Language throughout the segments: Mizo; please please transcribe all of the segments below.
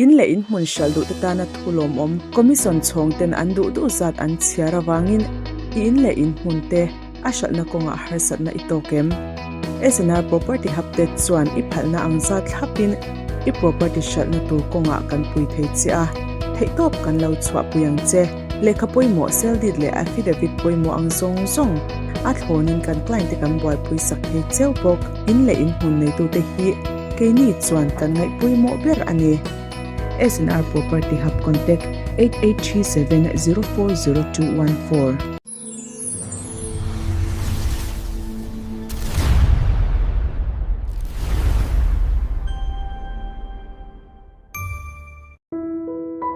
In leh in hmun hralh duhte tana thu lawmawm Commission chhawng ten an duh duh zat an chhiar avangin i in leh in hmun te a hralhna kawngah harsatna i tawk em? SNR Property Hub te chuan i phalna ang zat thlapin i property hralhna tur kawngah kan pui thei che a, theihtawp kan lo chhuahpui ang che. Lehkha pawimawh sale deed leh affidavit pawimawh ang zawng zawng a thlawnin kan client te kan buaipui sak thei cheu bawk. In leh in hmun neitute hi keini chuan kan ngaihpawimawh ber a ni. SNR Property Hub Contact, 8837 040214.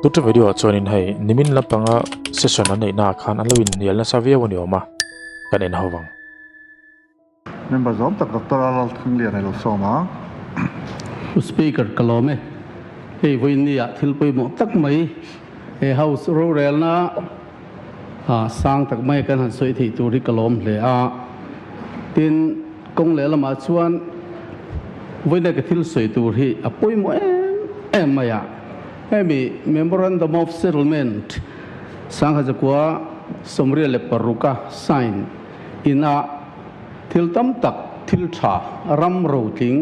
Tute video ah chuanin hei nimin lampanga session an neihna ah khan an lo inhnial nasa viau a ni awm a, kan en ho vang. Member zawm tak Doctor Lal Thanglian a lo sawm a. Pu Speaker ka lawm e. Hei vawiin ah thil pawimawh tak mai he House rorelna sang tak mai kan han sawi thei tur hi ka lawm hle a. Tin, kawng leh lamah chuan vawiin ka thil sawi tur hi a pawimawh em em mai a. Hemi Memorandum of Settlement 1996 a sign Inah thil tam tak thil tha ram rotling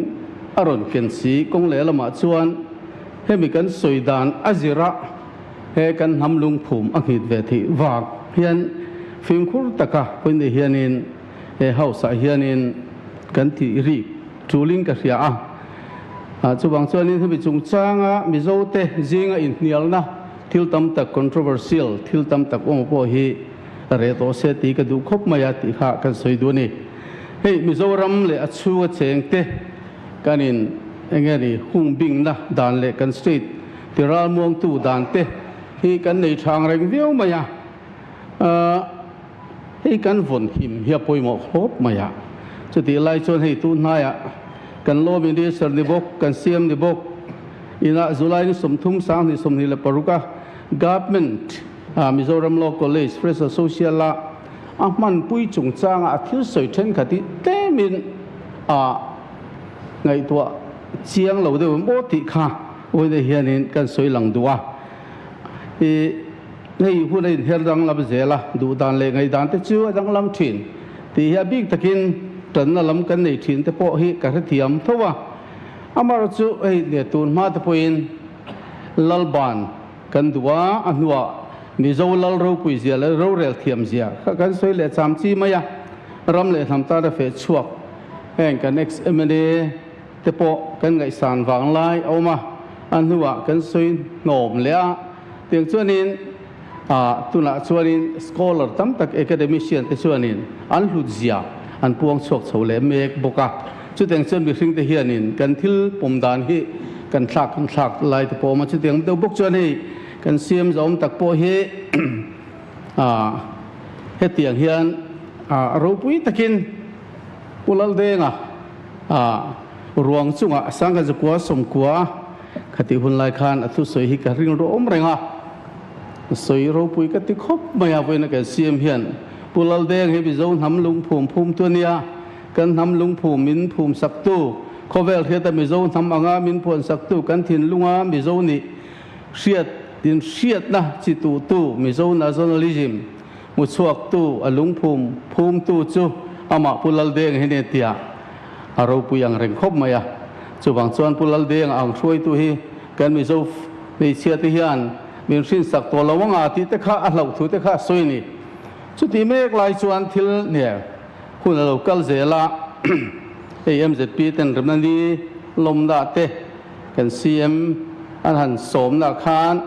a rawn ken si kawng leh lamah chuan hemi kan sawi dan a zira he kan hnam lungphum a nghit ve theih vang hian fimkhur taka pawimawh hianin he house ah hianin kan tih rik tulin ka hria a. Chuvang chuanin hemi chungchanga Mizote zinga inhnialna thil tam tak controversial thil tam tak awm pawh hi Reh tawh se tih ka duh khawp mai a tih kha kan sawi duh a ni. Hei Mizoram leh a chhunga cheng te kan in eng nge ni hung bingna dan leh kan state ti ralmuangtu dan te hi kan nei thang reng viau mai a, hei kan vawn him hi a pawimawh khawp mai a. Chutih lai chuan hei tun hnaiah kan Law Minister ni bawk, kan CM ni bawk inah July ni 30 2026 a Government, Mizoram Law College Fresher Social a a hmanpui chungchanga a thil sawi thenkhat hi tlemin a ngaihtuah chiang lo deuh em aw tih kha vawiin hianin kan sawi lang duh a. I hei hun a inher danglam zel a, duhdan leh ngaihdan te chu a danglam thin tih hi a bik takin tanna lam kan nei thin te pawh hi ka hrethiam tho a. Amaherawhchu hei leh tun hma te pawhin Lalban Kan duh a, a hnuah Mizo lal ropui zia leh rorel thiam zia kha kan sawi leh cham chi mai a, ram leh hnam tana feh chhuak heng kan ex mla te pawh kan ngaihsan vang lai a awm a, a hnuah kan sawi hnawm leh a, tiang chuanin ah tunah chuanin scholar tam tak academician te chuanin an hlut zia an puang chhuak chho leh mek bawk a. Chutiang chuan mihring te hianin kan thil pawm dan hi kan thlak kan thlak lai te pawh a awm a, chutiang deuh bawk chuan hei kan siam zawm tak pawh hi hetiang hian ropui takin Pu Laldenga ruang chungah Sangkazakua Sawmkua khatih hun lai khan a thusawi hi ka ring rawm reng a, sawi ropui ka ti khawp mai a, vawiin a kan siam hian Pu Laldeng hi Mizo hnam lungphum phumtu a nia. Kan hnam lungphum min phum saktu, khawvel hriata Mizo hnam anga min phuan saktu, kan thinlunga Mizo nih hriat in hriatna chi tuhtu, Mizo nationalism hmuchhuaktu, a lungphum phumtu chu amah Pu Laldeng hi nia tiah a ropui ang reng khawp mai a. Chuvang chuan Pu Laldeng ang hruaitu hi kan Mizo hmeichhia te hian min hrinsak tawh lo anga tih te kha a hlauh thu te kha a sawi a ni. Chutih mek lai chuan thil hnial Hun a lo kal zel a, hei MZP ten remna ni lawmna te kan CM an han sawmna khan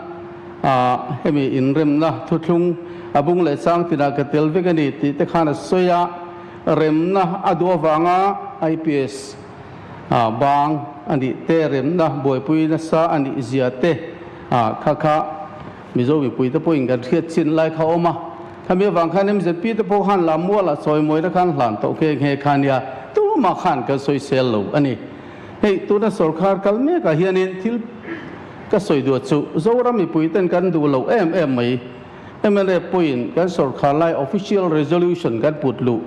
hemi inremna thuthlung a bung leh chang tinah ka tel vek a ni tih te khan a sawi a, remna a duh avanga IPS bang a nih te, remna buaipui nasa a nih zia te kha kha Mizo mipui te pawhin kan hriat chin lai kha a awm a, khami avang khan MZP te pawh khan Lammuala chawimawi khan hlan tawh nghe nghe kha nia, tumah khan kan sawisel lo a ni. Hei tuna sorkar kal mekah hianin thil ka sawi duh chu Zoram mipui ten kan duh lo em em mai. Mla pawhin kan sorkar lai official resolution kan put luh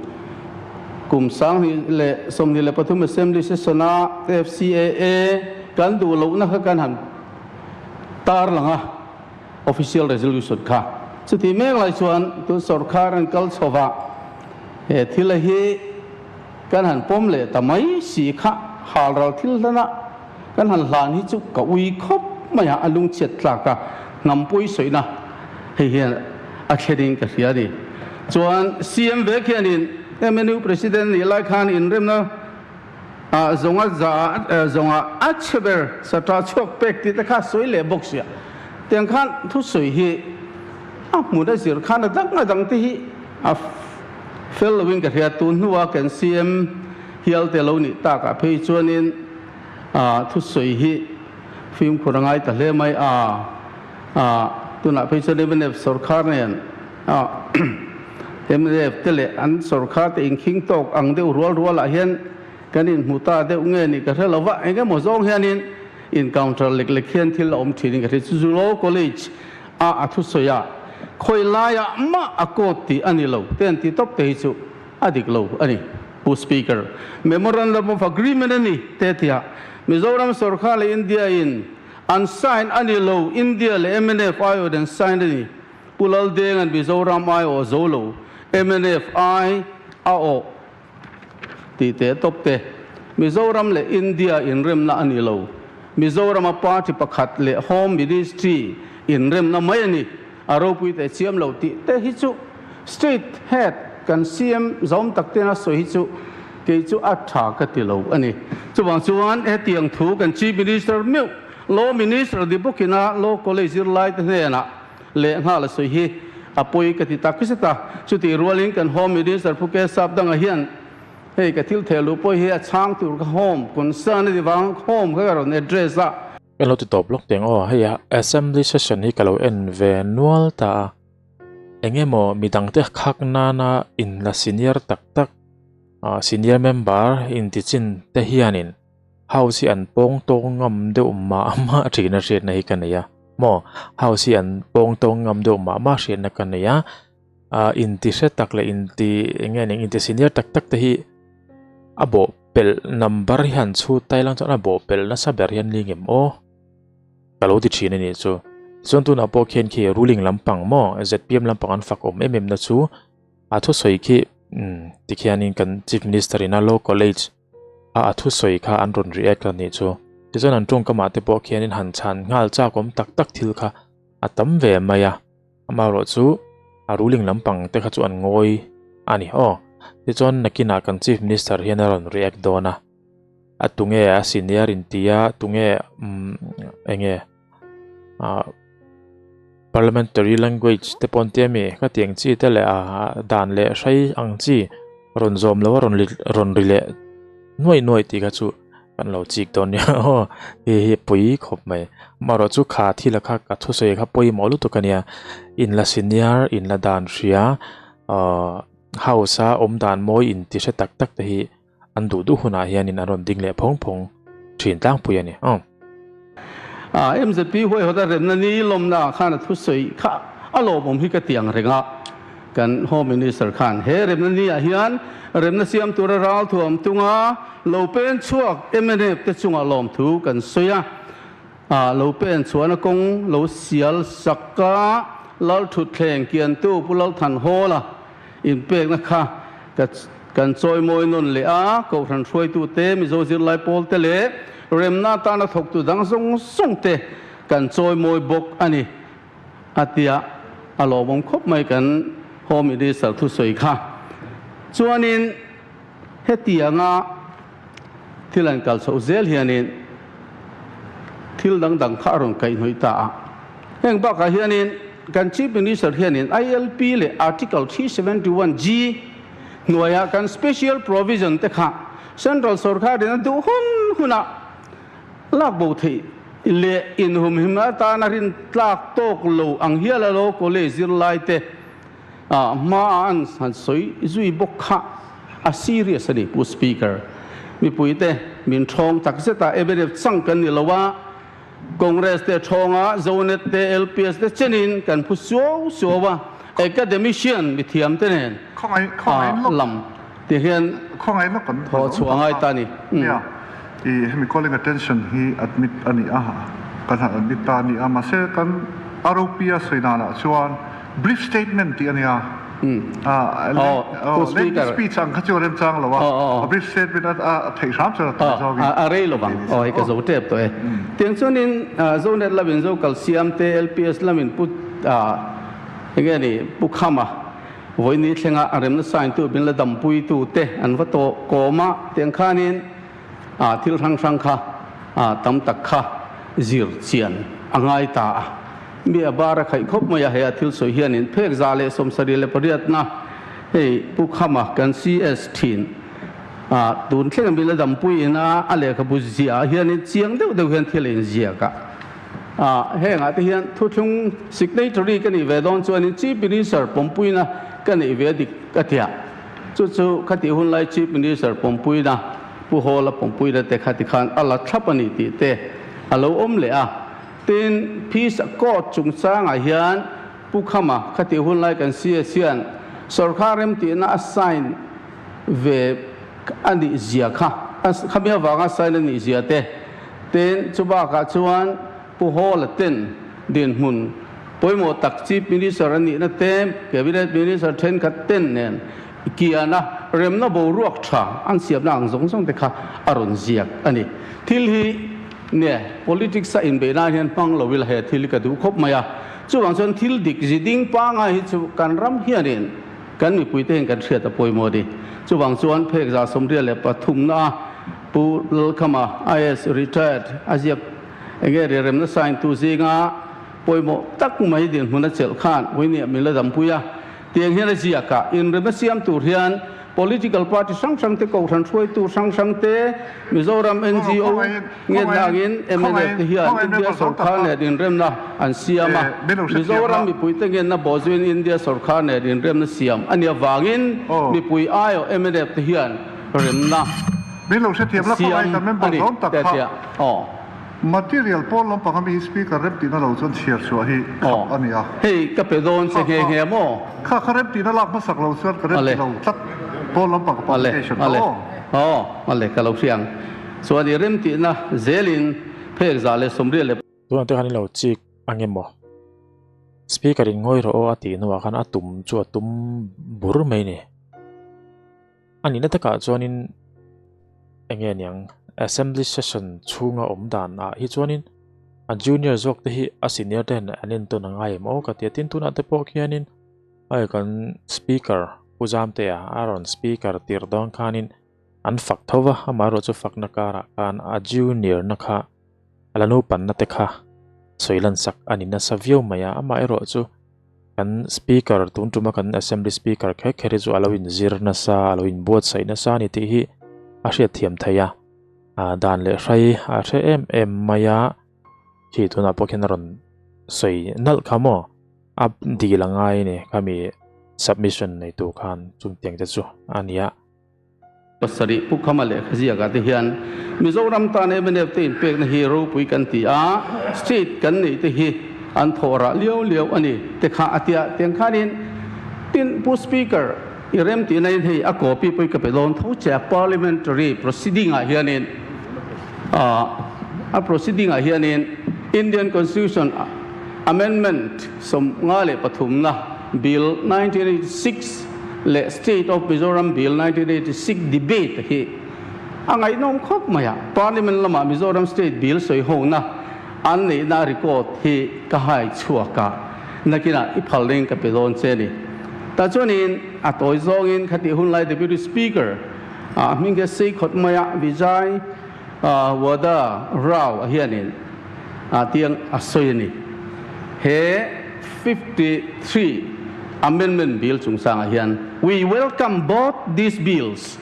kum 2023 Assembly session-a FCAA kan duh lohna kha kan han. Tarlang a official resolution kha. Chuti mek lai chuan tun sorkar an kal chho va, he thil a hi kan han pawm leh ta mai si kha halral thil hlana kan han hlan hi chu ka ui khawp mai a, a lungchhiat tlak a, hnampui sawina hei hian a thlenin ka hria a ni. Chuan CM vek hianin MNU President nih lai khan inremna Ah zawnga za zawnga a chhe ber satra chhuak pek tih te kha sawi leh bawk sia. Tiang khan thusawi hi a hmun a zir khan a dang a dang te hi a fel loin ka hria. Tun hnua kan CM hial te lo nih takah phei chuanin ah thusawi hi fimkhur a ngai ta hle mai a. Ah tunah phei chuan mnf sorkar nen ah mnf te leh an sorkar te inkhing tawk ang deuh rual rualah hian kan inhmu ta deuh nge nih ka hre lo va, eng emaw zawng hianin encounter lek lek hian thil a awm thin in ka hria. Chu chu Law College a a thusawi a, khawi laiah mah a court tih a ni lo te an ti tawp te hi chu a dik lo a ni. Pu Speaker, Memorandum of Agreement a ni te tia Mizoram sorkar leh India in an sign a ni lo, India leh mnf aiawh an sign a ni. Pu Laldenga'n Mizoram aiawh zo lo, mnf ai a awh tih teh tawp te. Mizoram leh India inremna a ni lo. Mizorama party pakhat leh Home Ministry inremna mai a ni. A ropui teh chiam lo tih te hi chu State Head kan CM zawm tak tena sawi hi chu kei chu a tha ka ti lo a ni. Chuvang chuan hetiang thu kan Chief Minister meuh Law Minister ni bawkina Law College zirlaite hnenah Lehnghal a sawi hi a pawi ka ti tak zet a, chutih rualin kan Home Minister Pu K Sapdanga hian hei ka thil theh luh pawh hi a chhang tur ka Home concern a ni vang Home kha ka rawn address a. Ka lo ti tawp lawk teng aw, hei a Assembly session hi ka lo en ve nual ta a, eng emaw midangte khak nana inla senior tak tak, senior member intichin te hianin House hi an pawng tawng ngam deuh mah mah thin a hriatna hi ka nei a maw house hi an pawng tawng ngam deuh mah mah hriatna ka nei a ah inti hre tak leh inti eng nge ning inti senior tak tak te hi a bawh pelh number hi han chhut tai lang chuan a bawh pelh nasa ber hian ni ngem aw ka lo ti thin a nih chu chuan tunah pawh khian khi ruling lampang maw zpm lampang an fak awm em em na chu a thusawi khi umm tikhianin kan chief minister in a law college a a thusawi kha an rawn react a nih chu. Tichuan an tawngkamah te pawh khianin han chhan nghal chak awm tak tak thil kha a tam ve mai a, amaherawh chu a ruling lampang te kha chu an ngawi a ni aw. Tichuan nakinah kan chief minister hian a rawn react dawn a, a tunge a senior intia tunge umm enge ah parliamentary language te pawh an tia mi khatiang chi te leh a dan leh hrai ang chi rawn zawm lo a rawn rawn ri leh nuaih nuaih tih kha chu kan lo chik dawn nia aw hei hi pui khawp mai amaherawh chu kha thil a kha ka thusawi kha pawimawh lutuk a nia inla senior inla dan hria ahh house a awm dan mawi inti hre tak tak te hi. An duh duh hunah hianin an rawn ding leh phawng phawng thin tlangpui a ni. Aw. MZP huaihawt a remna ni lawmna ah khan a thusawi kha a lawmawm hi ka ti ang reng a, kan Home Minister khan he remna ni ah hian remna siam tura ralthuam tunga lo pen chhuak mnf te chungah lawmthu kan sawi a, ah lo pen chhuahna kawng lo sial sak a, Lalthutthleng kiantu Pu Lalthanhawla inpekna kha ka Kan chawimawi nawn leh a, Kohhran hruaitute, Mizo zirlai pawlte leh remna atana thawktu dang zawng zawng te kan chawimawi bawk a ni, a tia a lawmawm khawp mai kan Home Minister thusawi kha. Chuanin hetianga thil an kal chhoh zel hianin thil dang dang kha a rawn kaihhnawih ta a. Heng bakah hianin kan Chief Minister hianin ILP leh Article 371G hnuaiah kan special provision te kha Central sorkarin a duh hun hunah lak bo theih leh inhumhim atana rin tlak tawk lo ang hial a law college zirlai te hma an han sawi zui bawk kha a serious a ni Pu Speaker. Mipui te min thawng tak zet a, mnf chang kan ni lo a, Congress te thawnga Zonet te LPS te chenin kan phu suau suau a, academician mithiam te nen a lam ti hian thawh chhuah a ngai ta a ni. Nia, i hemi calling attention hi admit a ni a. kan han admit ta a ni a, mahse kan ROP-a sawi danah chuan brief statement tih a nia. Lengthy speech ang kha chu a remchang lo a, a brief statement a theih hram chuan a tawi zawkin. A rei lo vang. Aw hei ka zo tep tawh e. Tiang chuanin Zonet lamin zo kal siam te, LPS lamin pu enge ni Pu Khama vawiini thlenga a remna sign tu min la dampui tu te an va tawh kawm a, tiang khanin thil hrang hrang kha tam tak kha zir chian a ngai ta a. Mi a bar a khaih khawp mai a, he a thil sawi hianin phek 178na hei Pu Khama kan CS thin a, tun thleng min la dampui ina a lehkhabu ziah ah hianin chiang deuh deuh hian thil a inziak a, a hengah te hian thuthlung signatory ka nih ve dawn chuanin Chief Minister pawmpuina ka neih ve dik a tia, chu chu khatih hunlai Chief Minister pawmpuina Pu Hawla pawmpuina te kha tikhan a la thlap a ni tih te a lo awm leh a. Tin, Peace Accord chungchangah hian Pu Khama khatih hunlai kan CS hian sorkar remtihna a sign ve a nih zia kha, khami avanga sign a nih zia te, tin, chubakah chuan Pu Hawla ten dinhmun pawimawh tak Chief Minister a nihna te, Cabinet Minister thenkhat ten nen kiana remna boruak tha an siamna ang zawng zawng te kha a rawn ziak a ni. Thil hi Nge, politics a inbeih nan hian hmang lo ila he thil hi ka duh khawp mai a. Chuvang chuan thil dik zi ding pangai hi chu kan ram hianin kan mipuite hian kan hriat a pawimawh a ni. Chuvang chuan phek 123 na a Pu Lalkhama, IAS retired, a ziak enge riremna sign tu zinga pawimawh tak mai dinhmun a chelh khan Uinia min la dampui a. Tiang hian a ziak a, inremna siam tur hian political party hrang hrang te, kohhran hruaitu hrang hrang te, Mizoram NGO ngenna angin mnf te hian India sorkar nen inremna an siam a, Mizoram mipuite ngenna bawhzuiin India sorkar nen inremna siam a nih avangin mipui aiawh mnf te hian remna siam a ni te a ti a. Material pawl lampang ami hi speaker remtihna lo chuan chhiar chhuah hi khap a ni a. Hei ka pe dawn che nghe nghe maw? Kha kha remtihna lak hmasak lo chuan ka remti lo tlat pawl lampang ka publication kha aw. Aw ale ka lo hria ang. Chuan i remtihna zelin phek 180 leh. Tunah te khan i lo chik ang em aw? Speaker in ngawi rawh aw a tih hnuah khan a tum chu a tum bur mai ni. A nihna takah chuanin eng nge niang assembly session chhunga awm dan ah hi chuanin a junior zawk te hi a senior te hian an entawn a ngai em aw ka ti a tin tunah te pawh khianin hei kan speaker Pu Zamtea a rawn speaker tirh dawn khanin an fak tho va amaherawh chu fakna karah khan a junior na kha a la naupanna te kha sawi lan sak a ni nasa viau mai a amaherawh chu Kan speaker tun tuma kan assembly speaker kher kher hi chu a lo inzir nasa a lo inbuatsaih nasa a ni tih hi a hriat thiam theih a ah dan leh hrai a hre em em mai a khi tunah pawh khian a rawn sawi nalh kha maw a dil a ngai a ni khami submission nei tur khan chungtiang te chu a ni a. Pasarih Pu Khama lehkha ziakah te hian Mizoram tan mnf te inpekna hi ropui kan ti a, state kan neih te hi an thawh rah liau liau a ni te kha a tia. Tiang khanin tin Pu Speaker i rem tihna in hei a copy pawh i ka pe dawn tho che a, parliamentary proceeding ah hianin a proceeding ah hianin Indian Constitution Amendment 53 na Bill 1986 leh State of Mizoram Bill 1986 debate hi a ngaihnawm khawp mai a. Parliament lamah Mizoram State Bill sawihona an neihna record hi ka hai chhuak a, nakinah i phal reng ka pe dawn che ni. Tah chuanin a tawi zawngin khatih hunlai Deputy Speaker a hming hi a sei khawt mai a, Vijay Wada Rao a hianin a tiang a sawi a ni. He 53 Amendment Bill chungchangah hian, We welcome both these bills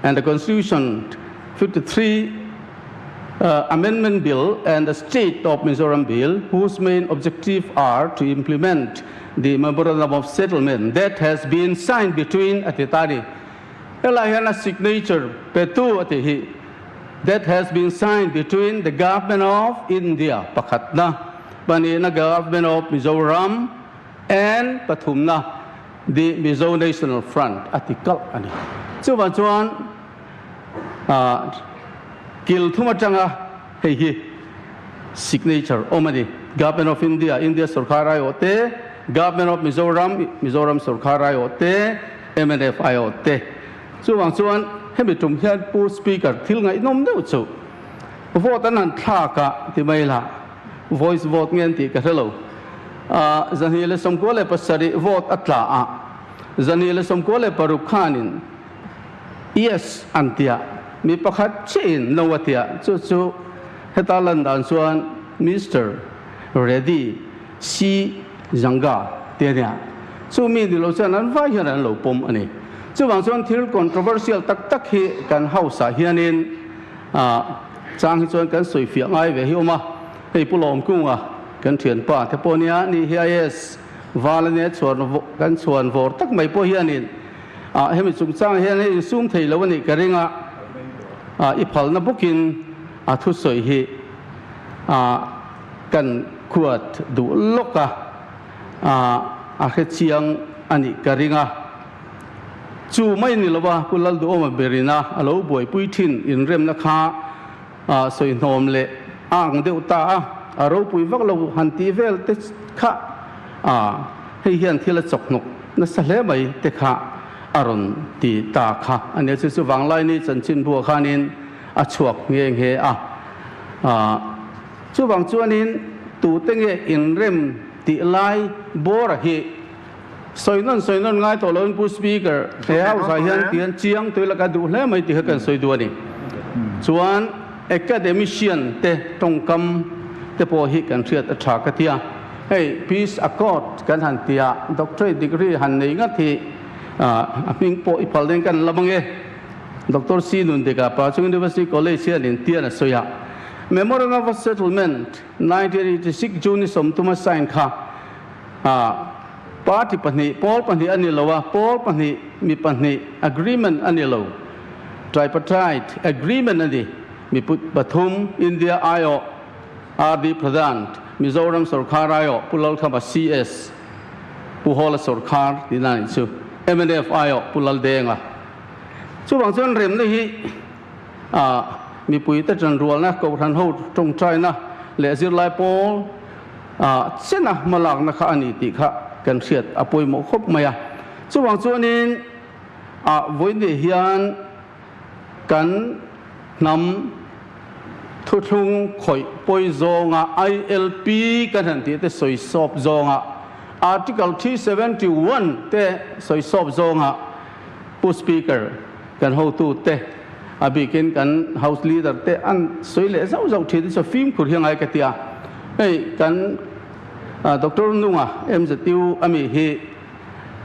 and the Constitution 53 Amendment Bill and the State of Mizoram Bill whose main objective are to implement the Memorandum of Settlement that has been signed between a ti ta ni. Helai hian a signature petu a tih hi that has been signed between the Government of India pakhatna, pahnihna Government of Mizoram and pathumna the Mizo National Front a ti kalh a ni. Chuvang chuan kil thum atanga hei hi. Signature awm a ni. Government of India, India sorkar aiawh te, Government of Mizoram, Mizoram sorkar aiawh te, mnf aiawh te. Chuvang chuan hemi tum hian Pu Speaker thil ngaihnawm deuh chu vote an han thlak a ti mai la, voice vote nge an tih ka hre lo. 297 vote a tla a, 296 khanin Yes an tia, mi pakhat chiahin no a tia, chu chu heta lan dan chuan Mister Reddy C Zanga ti a nia. Chu mi ni lo chuan an vai hian an lo pawm a ni. Chuvang chuan thil controversial tak tak hi kan house ah hianin chang hi chuan kan sawi fiah ngai ve hi awm a. Hei Pu Lawmkunga kan thianpa te pawh nia, ni hi IAS val a nia chhuan kan chhuan vawr tak mai pawh hianin Ah, hemi chungchang hian hei insum thei lo a nih ka ring a, ah, i phalna bawkin a thusawi hi, ah, kan khuat duh lawk a, ah, a hre chiang a nih ka ring a. Chu mai ni lova Pu Lalduhawma berina a lo buaipui thin inremna kha, ah, sawihnawm leh a ang deuh ta a, a ropui vak lo han tih vel te kha, ah, hei hian thil a chawkhnawk nasa hle mai te kha a rawn ti ta kha a nia. Chu chu Vanglaini chanchinbuah khanin a chhuak nghe nghe a, ah, chuvang chuanin tute nge inrem tih lai bawra hi Sawi nawn sawi nawn ngai tawh loin Pu Speaker, he house ah hian tian chiang tui laka duh hle mai tih kha kan sawi duh a ni. Chuan academician te tawngkam te pawh hi kan hriat a tha ka ti a. Hei Peace Accord kan han ti a, doctorate degree han nei ngat hi a hming pawh i phal deng kan lam ange. Doctor C Nundika Pachung University College hian in tian a sawi a, Memorandum of Settlement 1986 June ni sawmtuma sign kha A Party pahnih, pawl pahnih a ni lo a, pawl pahnih, mi pahnih agreement a ni lo. Tripartite agreement a ni. Mi pathum, India aiawh RD Pradhan, Mizoram sorkar aiawh Pu Lalkhama CS, Pu Hawla sorkar tihna a nih chu, mnf aiawh Pu Laldenga. Chuvang chuan remna hi a mipuite tanrualna, Kohhran ho tawngtaina leh zirlai pawl, Ah chena hmalakna kha a ni tih kha kan hriat a pawimawh khawp mai a. Chuvang chuanin ah vawiin hian kan hnam thuthlung khawih pawi zawnga ILP kan han tih te sawi sawp zawnga Article 371 te sawi sawp zawnga Pu Speaker kan hotu te a bikin kan House Leader te an sawi leh zauh zauh thin chu fimkhur hi a ngai ka ti a. Hei kan Doctor Nunga MZU ami hi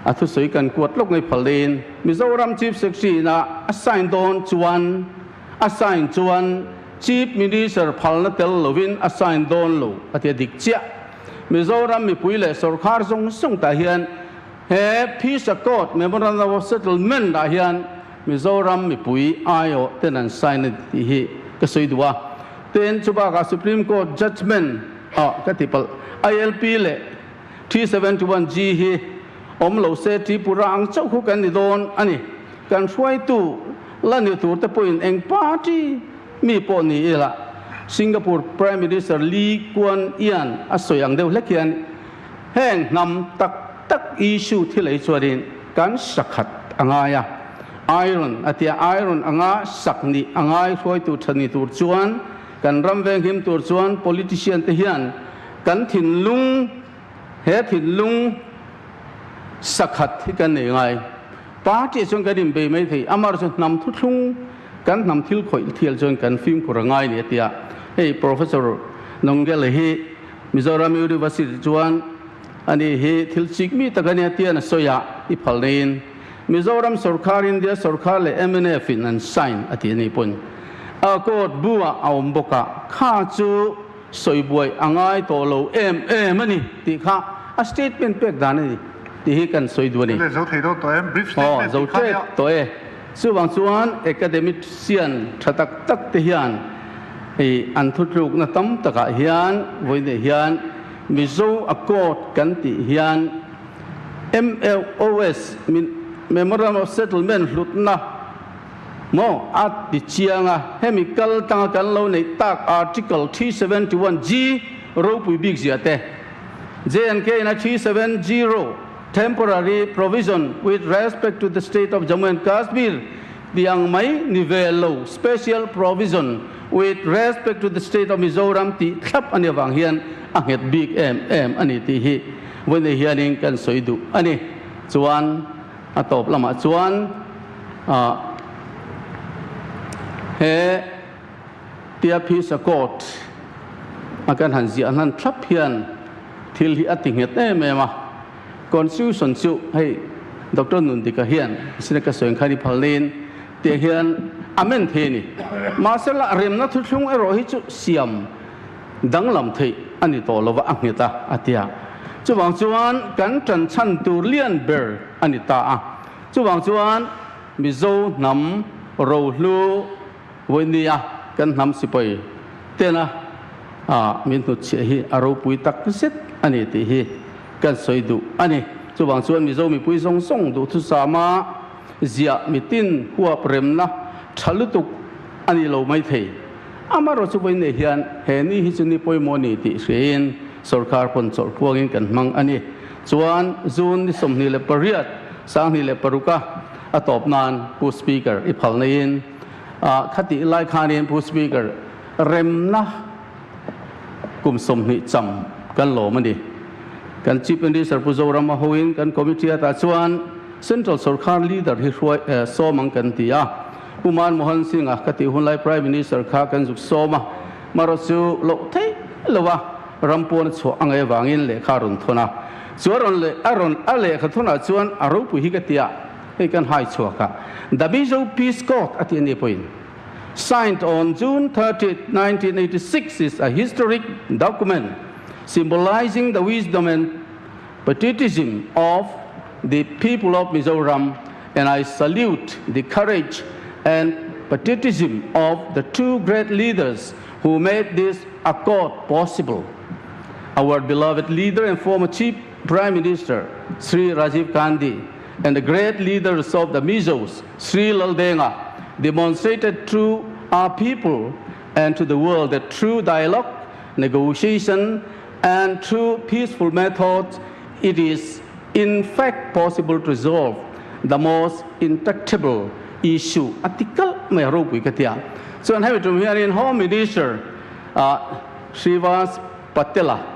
a thusawi kan kuat lawk ngei phal deiin Mizoram Chief Secretary ina a sign dawn chuan a sign chuan Chief Minister phalna tel lovin a sign dawn lo a ti a dik chiah. Mizoram mipui leh sorkar zawng zawng tah hian He Peace Accord, Memorandum of Settlement ah hian Mizoram mipui aiawh ten an sign a ni tih hi ka sawi duh a. Tin, chubakah Supreme Court judgement ah ka ti palh, ILP leh 371G hi awm lo se Tripura ang chauh khu kan ni dawn a ni. Kan hruaitu la ni tur te pawhin eng party mi pawh ni ila Singapore Prime Minister Lee Kuan Yean a sawi ang deuh hlek hian Heng hnam tak tak issue thil ei chuanin kan sakhat a ngai a, iron a tia iron anga sak nih a ngai hruaitu tha ni tur chuan kan ram venghim tur chuan politician te hian kan thinlung he thinlung sakhat hi kan nei ngai. Party chuan kan inbei mai thei, amaherawhchu hnam thuthlung kan hnam thil khawih thial chuan kan fimkhur a ngai ni a tia hei Professor Nongele hi Mizoram University chuan ani hi thil chik mi tak a nia tian a sawi a, i phal neiin Mizoram sorkar, India sorkar leh mnf in an sign a ti a ni pawn a court bu ah a awm bawk a, kha chu sawi buai a ngai tawh lo em em a ni tih kha a statement pek dan a ni tih hi kan sawi duh a ni. Zo thei dawn tawh em? Brief statement tih kha nia. Aw, zo tep tawh e. Chuvang chuan academician tha tak tak te hian hei an thutlukna tam takah hian vawiinah hian Mizo Accord kan tih hian MOS, Memorandum of Settlement hlutna Maw a ti chiang a, hemi kal tanga kan lo neih tak Article 371 G ropui bik zia te, J&K in a 370 Temporary Provision with respect to the State of Jammu and Kashmir tih ang mai ni ve lo Special Provision with respect to the State of Mizoram tih thlap a nih avang hian a nghet bik em em a ni tih hi vawiin hianin kan sawi duh a ni. Chuan a tawp lamah chuan ah he tia phisa court a kan han ziah hnan thlap hian thil hi a ti nghet em em a. Constitution chu hei Doctor Nundika hian sina ka sawi ang khan i phal niin tih hian amend thei a ni. Mahse la remna thuthlung erawh hi chu siam danglam theih a ni tawh lova a nghet a, a ti a. Chuvang chuan kan tan chhan tur lian ber a ni ta a. Chuvang chuan Mizo hnam rohlu vawinia kan hnam sipai tena min hnutchhiah hi a ropui tak zet a ni tih hi kan sawi duh a ni. Chuvang chuan Mizo mipui zawng zawng duhthusama ziah mitin huap remna tha lutuk a ni lo maithei. Amaherawh chu vawiin nei hian he ni hi chu ni pawimawh a ni tih hriain sorkar pawn chawlh puangin kan hmang a ni. Chuan June ni 28, 2006 a a tawp nan Pu Speaker i phal neiin khatih lai khanin Pu Speaker remna kum 20 cham kan lawm a ni. Kan Chief Minister Pu Zorama hoin kan committee atah chuan Central sorkar leader hi hruai sawm ang kan ti a. Pu Manmohan Singh-a ka tih hunlai Prime Minister kha kan zuk sawm a, marawh chu loh theih lo a, ram pawn a chhuah a ngaih avangin lehkha a rawn thawn a. Chu a rawn leh a rawn a lehkha thawnah chuan a ropui hi ka ti a, hei kan hai chhuak a, The Mizo Peace Court a tih a nih pawhin signed on June 30, 1986 is a historic document symbolizing the wisdom and patriotism of the people of Mizoram and I salute the courage and patriotism of the two great leaders who made this accord possible. Our beloved leader and former Chief Prime Minister, Sri Rajiv Gandhi, and the great leaders of the Mizos, Sri Laldenga, demonstrated to our people and to the world that through dialogue, negotiation, and through peaceful methods, it is in fact possible to resolve the most intractable issue. A ti kalh mai a ropui ka tia. Chuan hemi tum hianin Home Minister Srivas Patela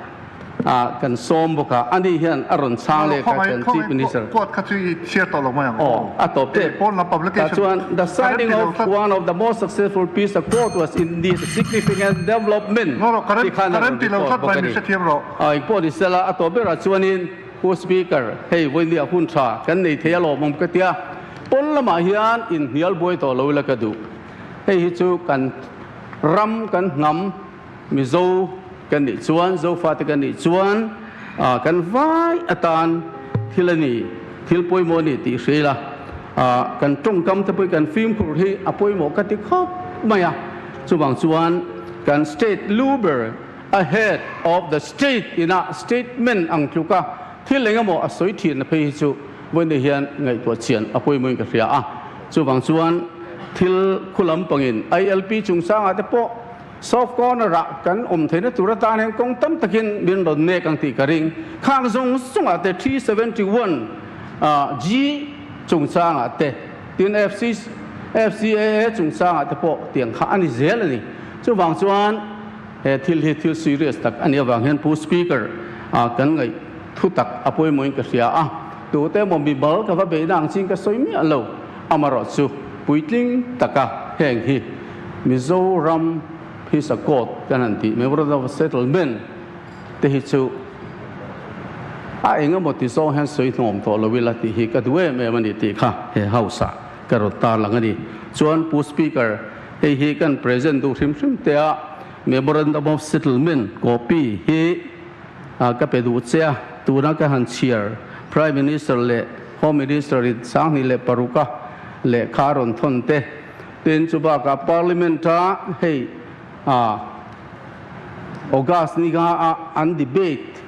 kan sawm bawk a, ani hian a rawn chhang leh kha kan Chief Minister. Court kha chu i chhiar tawh lo mai ang. Aw, a tawp tep. Tah chuan the signing of one of the most successful peace accord was indeed a significant development tih khan a rawn report bawk a ni. Engpawh ni sela a tawp berah chuanin Pu Speaker, hei vawinia hun tha kan nei thei alawm awm ka tia, pawn lamah hian inhnial buai tawh lo ila ka duh. Hei hi chu kan ram kan hnam Mizo kan nih chuan, Zofate kan nih chuan kan vai atan thil a ni, thil pawimawh a ni tih hria ila, kan tawngkam te pawh kan fimkhur hi a pawimawh ka ti khawp mai a. Chuvang chuan kan state lu ber a head of the state ina statement ang tluka thil engemaw a sawi thin na phei hi chu vawiin hian ngaihtuah chian a pawimawhin ka hria a. Chuvang chuan thil khu lampangin ILP chungchangah te pawh Soft corner ah kan awm theihna tur atan hian kawng tam takin min rawn nek ang tih ka ring. Khang zawng zawngah te 371 G chungchangah te, tin FC FCAA chungchangah te pawh tiang kha a ni zel a ni. Chuvang chuan he thil hi thil serious tak a nih avang hian Pu Speaker kan ngaih thu tak a pawimawhin ka hria a. Tute emaw mibal ka va beihna ang chin ka sawi miah lo, amarawh chu puitling taka heng hi Mizoram Peace Accord kan han tih, Memorandum of Settlement te hi chu a eng emaw ti zawng hian sawi hnawm tawh lo ila tih hi ka duh em em a ni tih kha he House ah ka rawn tarlang a ni. Chuan Pu Speaker, hei hi kan present duh hrim hrim te a Memorandum of Settlement copy hi ka pe duh che a, tuna ka han chhiar Prime Minister leh Home Minister in 2006 a lehkha a rawn thawn te, Tin, chu bakah Parliament-a hei August ni kha a an debate,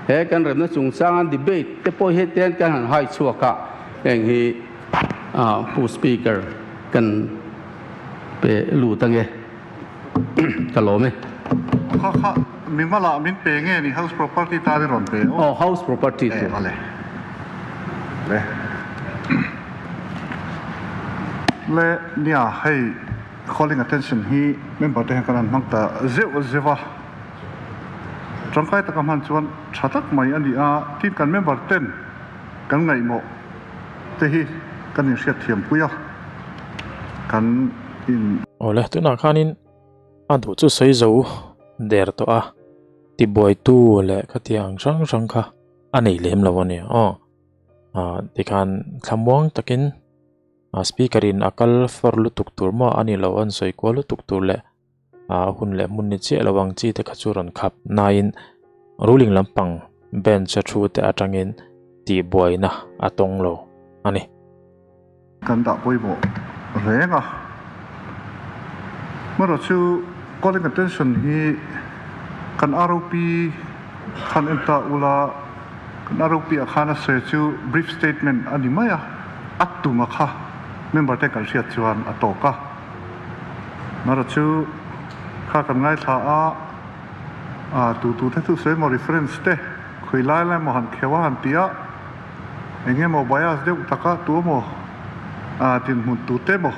he kan remna chungchang an debate te pawh hi ten kan han hai chhuak a, heng hi Pu Speaker. kan pe lut ange ka lawm e. Kha kha mimal ah min pe nge ni house property tan i rawn pe aw. Aw house property tur. E ale le le nia hei calling attention hi member te hian kan han hmang ta zeuh zeuh a tangkai taka hman chuan tha tak mai a ni a tin kan member ten kan ngaihmawh te hi kan inhriat thiam pui a kan in. Awle tunah khanin a duh chu sawi zo der tawh a tibuaitu leh khatiang hrang hrang kha a nei lem lo a ni aw ah tikhan thlamuang takin ah speaker in a kal fawr lutuk tur maw a ni lo a an sawi kual lutuk tur leh ah hun leh hmun ni chiah lo ang chi te kha chu rawn khap nain ruling lampang bench a thu te atangin tihbuaina a tawng lo a ni. Kan dah pawimawh reng a, hmanraw chu calling attention hi kan ROP khan en ta ula, kan ROP ah khan a sawi chu brief statement a ni mai a, a tuma kha member te kan hriat chuan a tawk a. Mara chu kha kan ngaithla a, a tu tu te chu sawi emaw reference te khawi lai lai emaw han kheuh a han ti a, eng emaw bias deuh taka tu emaw a dinhmun tu te emaw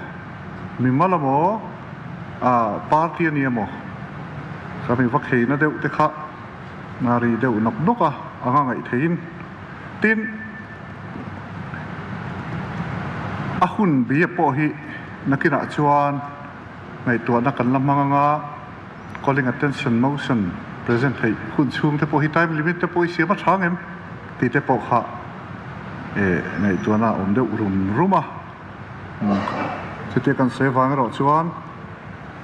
mimal emaw a party a ni emaw ka mi va kheina deuh te kha a ri deuh nawk nawk a anga ngaih theihin tin a hun bia pawh hi Nakinah chuan ngaihtuahna kan la hmang anga calling attention motion present theih hun chhung te pawh hi time limit te pawh hi siam a tha ngem tih te pawh kha eh ngaihtuahna a awm deuh rum rum a. Chutia kan sawi avang erawh chuan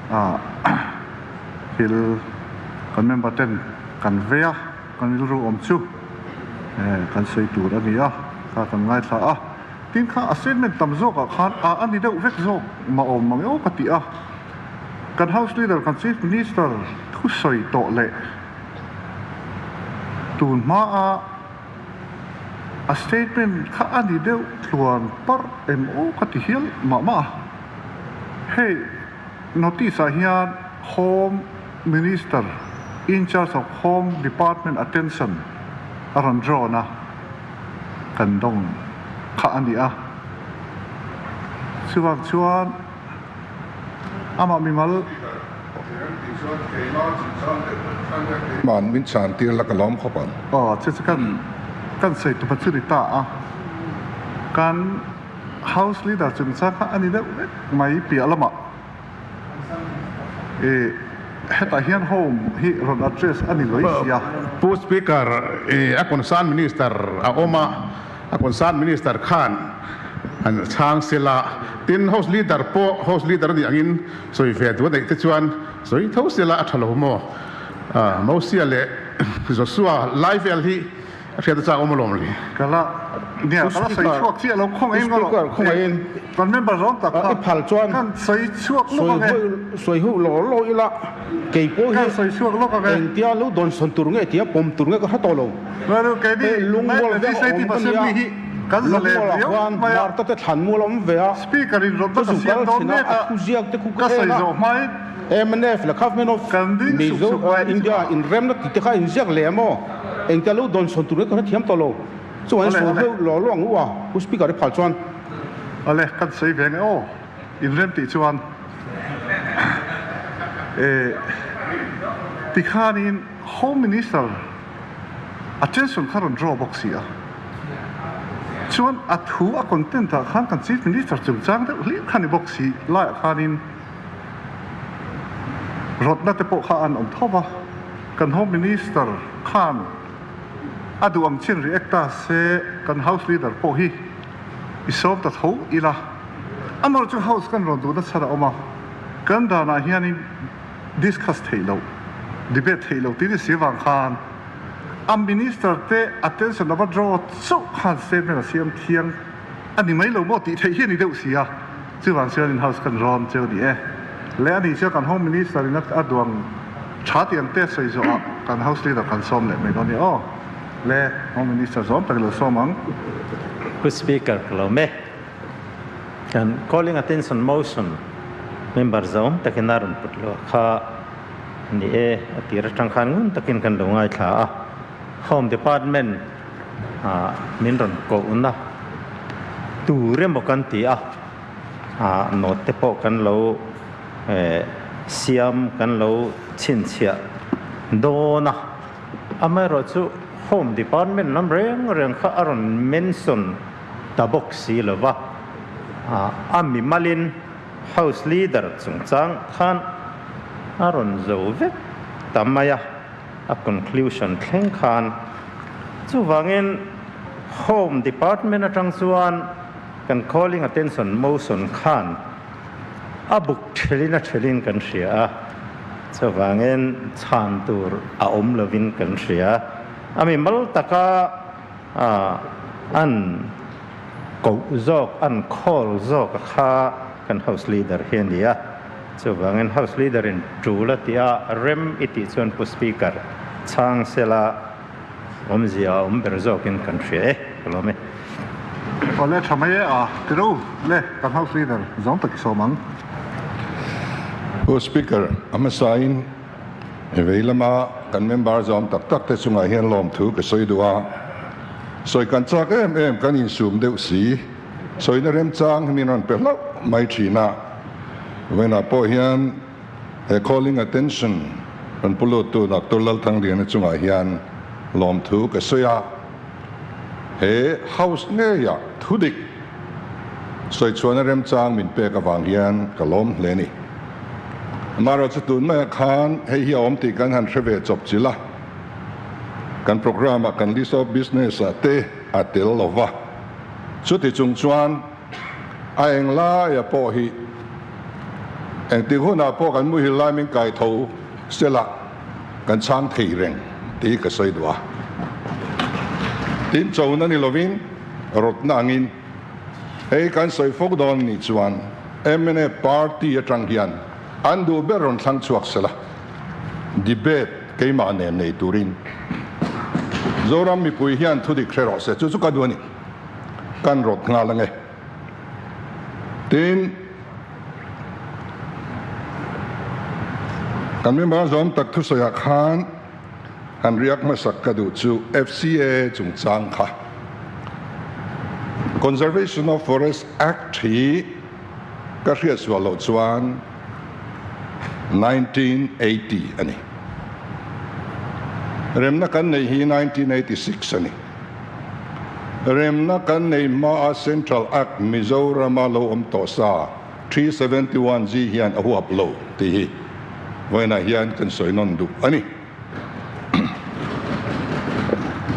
ah thil kan member ten kan vei a, kan rilru awm chu eh kan sawi tur a ni a, kha kan ngaithla a. Tin kha a statement tam zawkah khan a a ni deuh vek zawk mah awm mang emaw ka ti a. Kan House Leader kan Chief Minister thusawi tawh leh tun hmaa a statement kha a ni deuh tluan parh em aw ka ti hial mah mah a. Hei notice ah hian Home Minister in charge of Home Department attention a rawn drawn a. Kan dawng kha a ni a. Chuvang chuan amah mimal. Man min chhan tir la ka lawm khawp ang. Aw chu chu kan kan sawi tupa chu ni ta a. Kan House Leader chungchang kha a ni deuh vek mai piah lamah. I hetah hian home hi rawn address a ni lawih sia. Pu Speaker, i a concern Minister a awm a, a concern Minister khan an chhang sela, tin House Leader pawh House Leader a nih angin sawi ve duh a neih te chuan sawi tho sela a tha lo maw? Mosia leh Joshua lai vel hi A hriat a chak awm alawm le. Ka la nia ka la sawi chhuak chiah lo khawngaih in Speaker khawngaih in kan member zawng tak kha i phal chuan kan sawi chhuak lawk ang e. Sawi hu law law ila kei pawh hi kan sawi chhuak lawk ang e. Engtia lo dawn sawn tur nge tia pawm tur nge ka hre tawh lo. Ngailo keini Lungmual vek a awm ka nia. Kan zalen Lungmual ah riau khuan mai a. Marta te thlan mual a awm ve a. Speaker in rawn Ka ka zu siam kal dawn thin a mek a a thu ziak te khu ka ka sawi en a. zawh hmain. Mnf leh Government of Kan ding suk Mizo suk mai ni India chu. inremna tih te kha inziak leh em aw? Engtia lo dawn sawn tur nge ka hrethiam tawh lo. Chuan Awle, sawi awle. hleuh law law ang u a, Pu Speaker i phal chuan. Awle, kan sawi ve nge aw, inrem tih chuan eh tikhanin Home Minister attention kha rawn draw bawk si a. Chuan a thu a content ah khan kan Chief Minister chungchang deuh hlir kha ni bawk si laiah khanin Rawtna te pawh kha an awm tho va, kan Home Minister khan a duh ang chin react ta se kan House Leader pawh hi i sawm ta tho ila. Amaherawhchu House kan rawn duhna chhan a awm a, kan danah hianin discuss theih loh, debate theih loh tih ni si vang khan a Minister te attention a va draw chauh khan statement a siam thiang a ni mai lo maw tih theih hi a ni deuh si a. Chuvang chuan in house kan rawn cheu ni e. Le a ni chuan kan Home Minister in a duang tha tih ang te sawi zawh ah kan House Leader kan sawm leh mai dawn nia aw. Le Home Minister zawm tak i lo sawm ang. Pu Speaker ka lo me. Kan calling attention motion member zawm takin a rawn put loh kha a ni e, a tir atang khan ngun takin kan lo ngaithla a. Home Department ah min rawn kohna tur emaw kan ti a, ah note te pawh kan lo siam kan lo chhinchhiah dawn a. Amaherawhchu Home Department lam reng reng kha a rawn mention ta bawk si lo va, a mimalin House Leader chungchang khan a rawn zo vek ta mai a, a conclusion thleng khan. Chuvangin Home Department atang chuan kan calling attention motion khan a buk thelin a thelin kan hria a, chuvangin chhan tur a awm lovin kan hria. A mimal taka an koh zawk, an call zawk a kha kan House Leader hi a ni a. Chuvangin House Leader in tul a tih a, rem i tih chuan Pu Speaker chhang sela awmzia a awm ber zawkin kan hria e, ka lawm e. Awle tha mai e a, ti ro le kan House Leader zawng tak i sawm ang. Pu Speaker, a hmasain vei lama kan member zawm tak tak te chungah hian lawmthu ka sawi duh a, sawi kan chak em em kan insum deuh si, sawina remchang hi min rawn pe hlauh mai thin a, vawiinah pawh hian he calling attention rawn pu luttu Doctor Lalthangliana chungah hian lawmthu ka sawi a, he House ngeia thudik sawi chhuahna remchang min pek avang hian ka lawm hle a ni. Amaherawhchu tun maiah khan hei hi a awm tih kan han hre ve chawp chilh a, kan programme ah kan list of business ah te a tel lo va, chuti chung chuan a eng laia pawh hi engtik hunah pawh kan muhil lai min kai tho sela kan chhang thei reng tih ka sawi duh a. Tin, chona ni lovin rawtna angin hei kan sawi fawk dawn nih chuan mnf party atang hian an duh ber rawn thlang chhuak sela debate keimah nen nei turin Zoram mipui hian thudik hre rawh se, chu chu ka duh a ni. Kan rawt nghal ange. Tin, kan member zawm tak thusawiah khan han riak hmasak ka duh chu FCA chungchang kha. Conservation of Forest Act hi ka hriatsuah loh chuan 1980 a ni. Remna kan neih hi 1986 a ni. Remna kan nei hmaa Central Act Mizorama lo awm tawh sa 371 G hian a huap lo tih hi vawiinah hian kan sawi nawn duh a ni.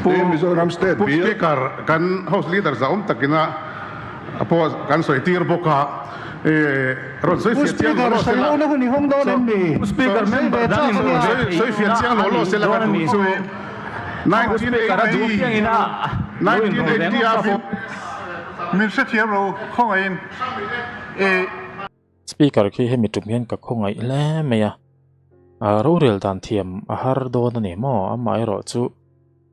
Tin, Mizoram State Bill. Pu Speaker, kan House Leader zahawm takina pawh kan sawi tir bawk a, rawn sawi fiah chiang law law sela. Sawi fiah chiang law law sela ka duh chu. Min hrethiam lo khawngaihin e. Speaker khi hemi tum hian ka khawngaih hle mai a, rorel dan thiam a har dawn a ni maw? Amaherawh chu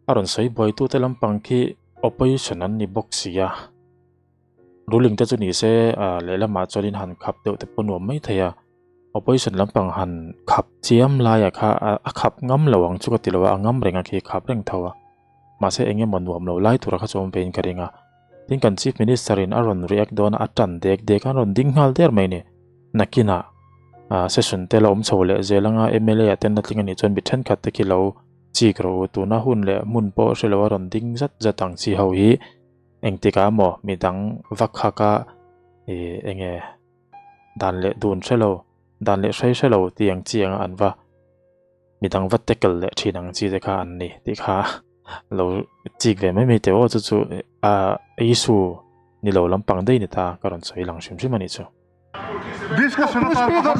a rawn sawi buaitute lampang khi opposition an ni bawk si a, ruling te chu ni se lehlamah chuanin han khap deuh te pawh nuam mai thei a. Opposition lampang han khap chiam laia kha a khap ngam lo ang chu ka ti lo a, a ngam reng a khi khap reng tho a. Mahse eng emaw nuam lo lai tura kha chu awm vein ka ring a. Tin kan Chief Minister in a rawn react dawn a, a tan dek dek a, a rawn ding nghal der mai ni. Nakinah session te la awm chho leh zel anga mla ah ten a tling a nih chuan mi thenkhat te khi lo chik rawh u. Tuna hun leh hmun pawh hre lo a rawn ding zat zat ang chi ho hi engtikah emaw midang vak haka enge Dan leh dun hre lo, dan leh hrei hre lo tih ang chi anga an va midang va tackle leh thin ang chi te kha an ni tih kha lo chik ve mai mai teh aw chu chu a issue ni lo lampang daih ni ta ka rawn sawi lang hrim hrim a nih chu. Discussion atan ka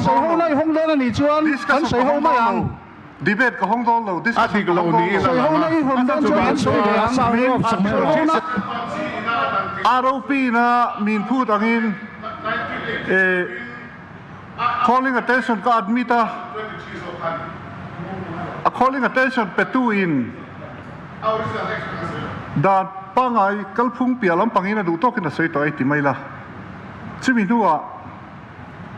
hawng dawn lo, discussion ka hawng dawn lo, debate ka hawng dawn lo, discussion ka hawng dawn lo. ROP na min phut angin Calling attention ka admit a, a calling attention petu in dan pangai kalphung piah lampangin a duh tawkin a sawi tawh ei ti mai la. Chumi hnuah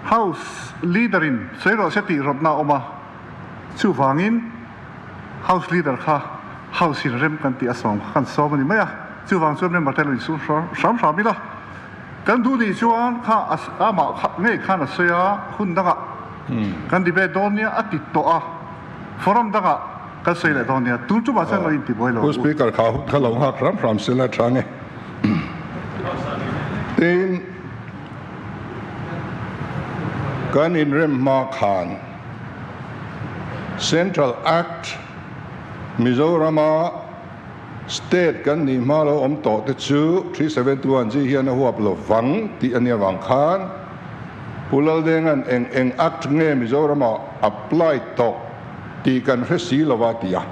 House Leader in sawi rawh se tih rawtna a awm a, chuvangin House Leader kha House in rem kan tih a sawm kha kan sawm a ni mai a, chuvang chuan member te lo insum hram hram ila. Kan duh nih chuan kha amah kha ngei khan a sawi a, hun dangah kan debate dawn nia a ti tawh a, forum dangah kan sawi leh dawn nia, tun tumah chuan lo intibuai lo Pu ang u. Speaker kha hun kha lo nghak hram hram sela tha nge. Tin, kan inrem hma khan Central Act Mizorama State kan nih hma lo awm tawh te chu 371 G hian a huap lo vang tih a nia vang khan Pu Laldenga'n eng eng Act nge Mizorama apply tawh tih kan hre si lova ti a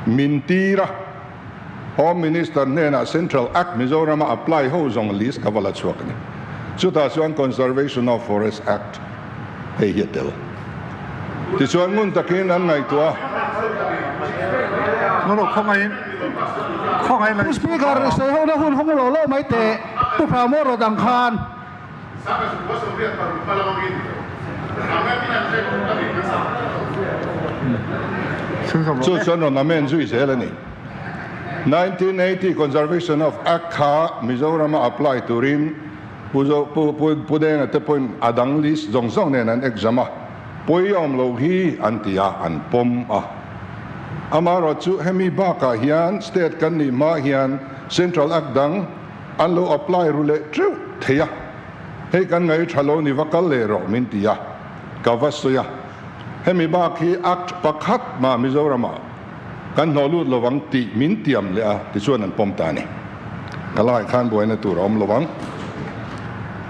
min tir a. Home Minister hnenah Central Act Mizorama apply ho zawng list ka va la chhuak a ni. Chutah chuan Conservation of Forest Act hei hi a tel. Tichuan ngun takin an ngaihtuah a. Pu Speaker, sawi hona hun hawng lo lo mai teh, Pu Hramawr rawt ang khan. Chu chuan rawn amend zui zel a ni. 1980 Conservation of Act kha Mizorama apply turin Pu Pu Denga te pawhin a dang list zawng zawng nen an exam a, pawi awm lo hi an ti a, an pawm a. Amaherawhchu chu hemi bakah hian state kan nih hma hian Central Act dang An lo apply ru leh teuh thei a, hei kan ngaih tha lo ni va kal leh rawh min ti a, ka va sawi a. Hemi bak hi Act pakhat mah Mizoramah kan hnawh lut lo ang tih min tiam leh a, tichuan an pawm ta a ni. Ka laiah khan buaina tur a awm lo ang.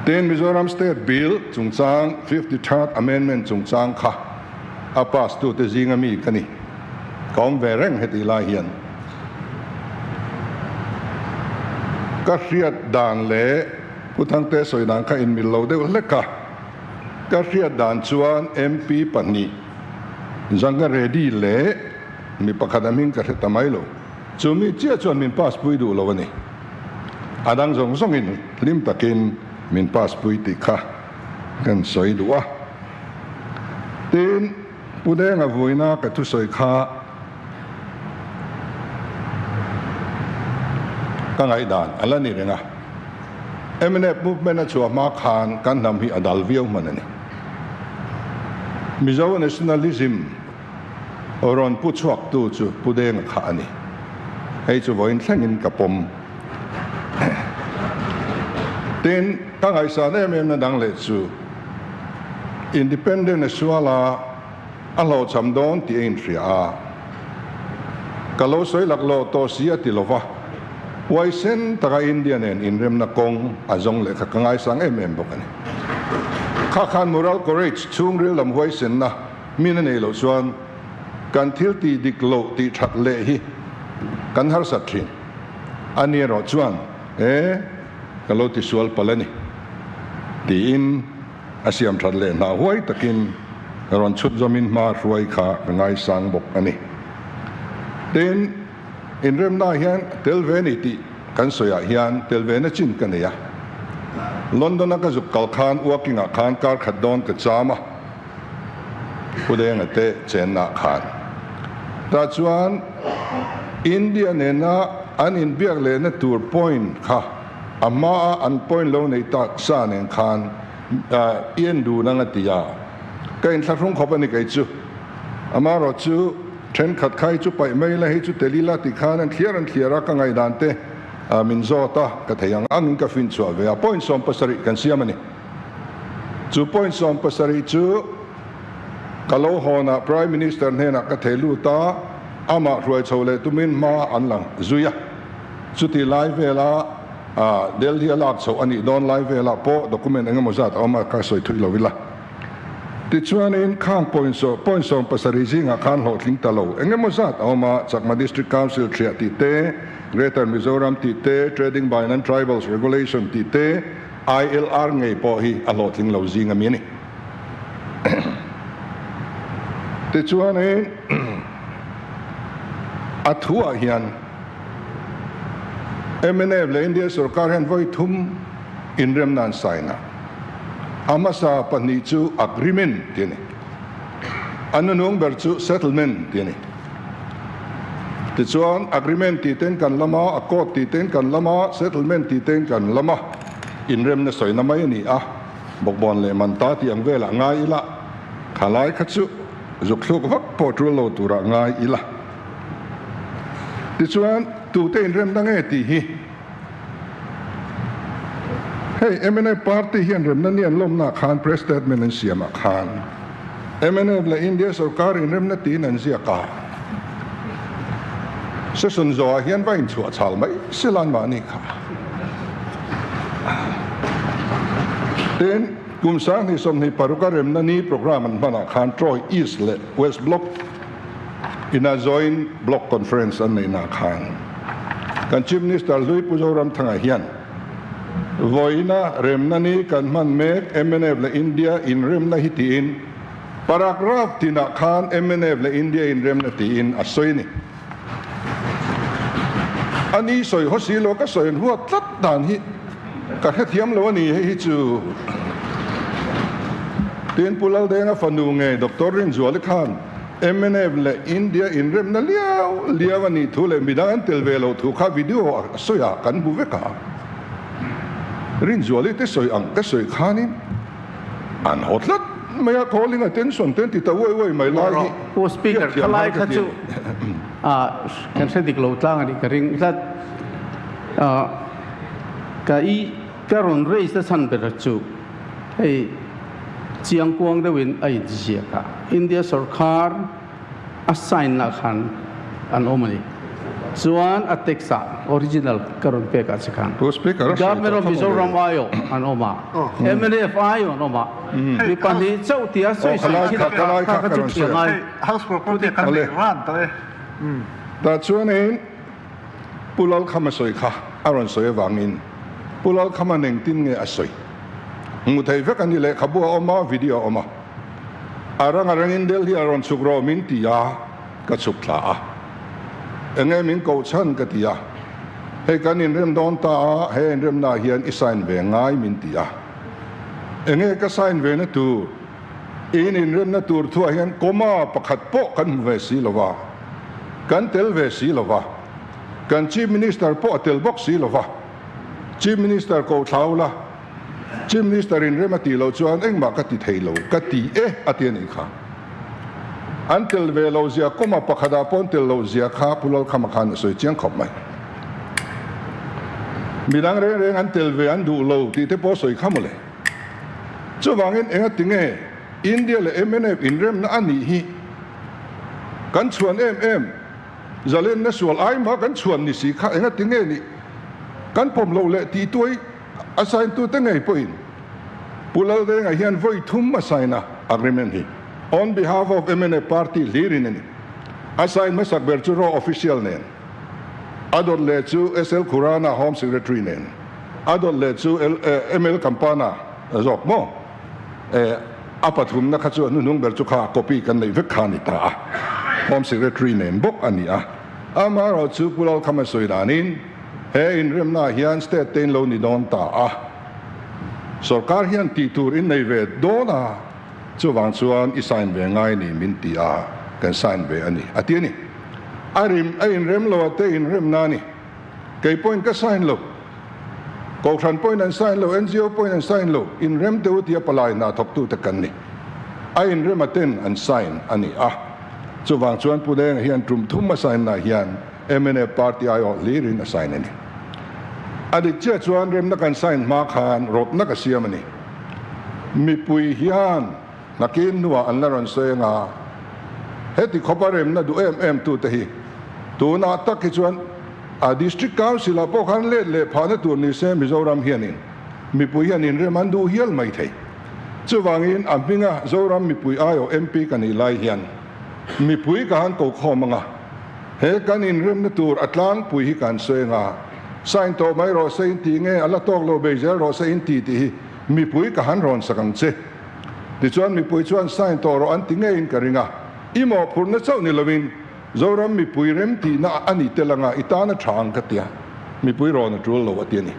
Tin, Mizoram State Bill chungchang 53rd Amendment chungchang kha a pass tute zinga mi ka ni. Ka awm ve reng hetih lai hian. Ka hriat dan leh Pu Thangte sawi dan kha inmil lo deuh hlek a, ka hriat dan chuan MP pahnih Zanga Reddy leh mi pakhat a hming ka hre ta mai lo, chu mi chiah chuan min pass pui duh lo a ni. A dang zawng zawngin hlim takin min pass pui tih kha kan sawi duh a. Tin, Pu Denga vuina ka thusawi kha ka ngaihdan a la ni reng a. Mnf movement a chhuah hma khan kan hnam hi a dal viau hman a ni. Mizo nationalism rawn pu chhuaktu chu Pu Denga kha a ni. Hei chu vawiin thlengin ka pawm. Tin, ka ngaihsan em em na dang leh chu Independent a sual a, a hlawhchham dawn tih a inhria a. Ka lo sawi laklawh tawh si a ti lova, huaisen taka India nen inremna kawng a zawng leh kha ka ngaisang em em bawk a ni. Kha khan moral courage chhungril lam huaisenna min a nei loh chuan kan thil tih dik loh tih that leh hi kan harsat thin. A ni erawh chuan e ka lo tisual palh a ni tiin a siam that leh hna huai takin rawn chhut zawmin hma hruai kha ka ngaisang bawk a ni. Tin, inremnaah hian tel ve ni tih kan sawiah hian tel ve na chin ka nei a. London-a ka zuk kal khan Woking-ah khan kar khat dawn ka cham a, Pu Denga te chennaah khan. Tah chuan India nena an inbiak lehna tur point kha a hmaa an point lo neih tak sa nen khan i en dun ang a ti a, ka inthlahrung khawp a ni kei chu. Amaherawh chu thenkhat kha hi chu paih mai ila, hei chu tel ila tih khan an thliar an thliar a, ka ngaihdan te min zawt a, ka thei ang angin ka finchhuah ve a, point 70 kan siam a ni. Chu point 70 chu ka lo hawnah Prime Minister hnenah ka thei lut a, amah hruai chho leh tumin hma an lang zui a. Chuti lai vela Delhi a lak chhoh a nih dawn lai velah pawh document eng emaw zat a awm a, ka sawi thui lo ila. Tichuanin khang point point 70 zingah khan hlawhtling ta lo eng emaw zat a awm a, Chakma District Council thiah tih te, Greater Mizoram tih te, Trading by Non-Tribals Regulation tih te, ILR ngei pawh hi a hlawhtling lo zing a mi a ni. Tichuanin a thuah hian mnf leh India sorkar hian vawi thum. Inremna an sign a, a hmasa pahnih chu agreement tih a ni. A nunung ber chu settlement tih a ni. Tichuan, agreement tih ten kan lam a, accord tih ten kan lam a, settlement tih ten kan lam a, inremna sawina mai a ni a, bawkbawn leh manta tih ang velah ngai ila, khalai kha chu zuk thluk vak pawh tul lo turah ngai ila. Tichuan, tute inremna nge tih hi? Hei mnf party hian remna ni an lawmna khan press statement an siamah khan mnf leh India sorkar inremna tiin an ziak a, session zawhah hian va inchhuah chhal mai sela an mahni kha. Tin, kum 2026 a remna ni programme an hmanah khan Troy East leh West Block ina Joint Block Conference an neihna khan kan Chief Minister hlui Pu Zoramthanga hian vawiina remna ni kan hman mek mnf leh India inremna hi tiin paragraph tinah khan mnf leh India inremna tiin a sawi a ni. A ni sawi haw si lo ka sawi an huat tlat dan hi ka hrethiam lo a ni hei hi chu. Tin Pu Laldenga fanu nge Doctor Rinzuali khan mnf leh India inremna liau liau a nih thu leh midang an tel ve loh thu kha video a sawi ah kan hmu vek a. Rinzuali te sawi ang ka sawi khanin an haw tlat mai a, calling attention te an ti ta uai uai mai lai hi Pu Speaker, hriatthiam khalai har ka kha ti chu a ni. kan hre dik lo tlang a nih ka ring tlat. Ka i ka rawn raise na chhan ber chu hei chiang kuang deuhin a inziak a, India sorkar a sign lah khan an awm a ni. Chuan a text ah original ka rawn pek ah che khan Pu Speaker a sawi Government tawh of kha maw le. Mizoram aiawh an awm a, mnf aiawh an awm a, mi pahnih chauh tia Aw sawi sawi khalai thin kha a khalai kha kha kha ka chu rawn thiam sawi a. ngai. House property kan Awle. nei ran tawh e. Tah chuanin Pu Lalkhama sawi kha a rawn sawi avangin Pu Lalkhama nengtin nge a sawi? Hmuh theih vek a ni, lehkhabu a awm a, video a awm a. A rang a rangin Delhi a rawn chhuk rawh min ti a, ka chhuk thla a. Enge min koh chhan ka ti a, hei kan inrem dawn ta a, he inremnaah hian i sign ve ngai min ti a. Enge ka sign ve na tur? In inremna tur thuah hian comma pakhat pawh kan hmu ve si lo va, kan tel ve si lo va, kan Chief Minister pawh a tel bawk si lo va. Chief Minister ko thlau la, Chief Minister in rem a tih loh chuan engmah ka ti thei lo, ka ti e a ti a nih kha. An tel ve lo zia comma pakhatah pawh an tel loh zia kha Pu Lalkhama khan a sawi chiang khawp mai. Midang reng reng an tel ve an duh lo tih te pawh a sawi kha mawle. Chuvangin engatinge India leh mnf inremna a nih hi kan chhuan em em? Zalenna sual ai mah kan chhuan ni si kha engatinge nih kan pawm loh leh tih tuai a sign tute ngei pawhin Pu Laldenga hian vawi thum a sign a, agreement hi on behalf of mnf party hlirin a ni. A sign hmasak ber chu raw official nen, a dawt leh chu SL Khurana Home Secretary nen, a dawt leh chu ML Kampana zawk maw? A pathumna kha chu a hnuhnung ber chu kha copy kan neih vek kha a ni ta a, Home Secretary nen bawk a ni a. Amaherawh chu Pu Lalkhama sawi danin he inremnaah hian state te in lo ni dawn ta a, sorkar hian tih tur in nei ve dawn a, chuvang chuan i sign ve ngai ni min ti a, kan sign ve a ni a ti a ni. A rim a inrem lo a te inremna a ni. Kei pawhin ka sign lo. Kohhran pawhin an sign lo, NGO pawhin an sign lo, inrem teh u tia palai hna thawktute kan ni. A inrema ten an sign a ni a. Chuvang chuan Pu Denga hian tum thum a sign na hian mnf party aiawh hlirin a sign a ni. A dik chiah chuan remna kan sign hma khan rawtna ka siam a ni. Mipui hian nakin hnuah an la rawn sawi anga heti khawpa remna duh em em tute hi tunah tak hi chuan A District Council ah pawh khan let leh phahna tur ni se Mizoram hianin mipui hian inrem an duh hial mai thei. Chuvangin a hminga Zoram mipui aiawh MP ka nih lai hian mipui ka han ko khawm anga he kan inremna tur a tlangpui hi kan sawi anga sign tawh mai rawh se in tih nge a la tawk lo bei zel rawh se in ti tih hi mipui ka han rawn sak ang che. Tichuan mipui chuan sign tawh rawh an ti ngeiin ka ring a, i mawhphurhna chauh ni lovin Zoram mipui rem tihna a ni tel anga i tan a tha ang ka tia, mipui rawn a tul lo a ti a ni.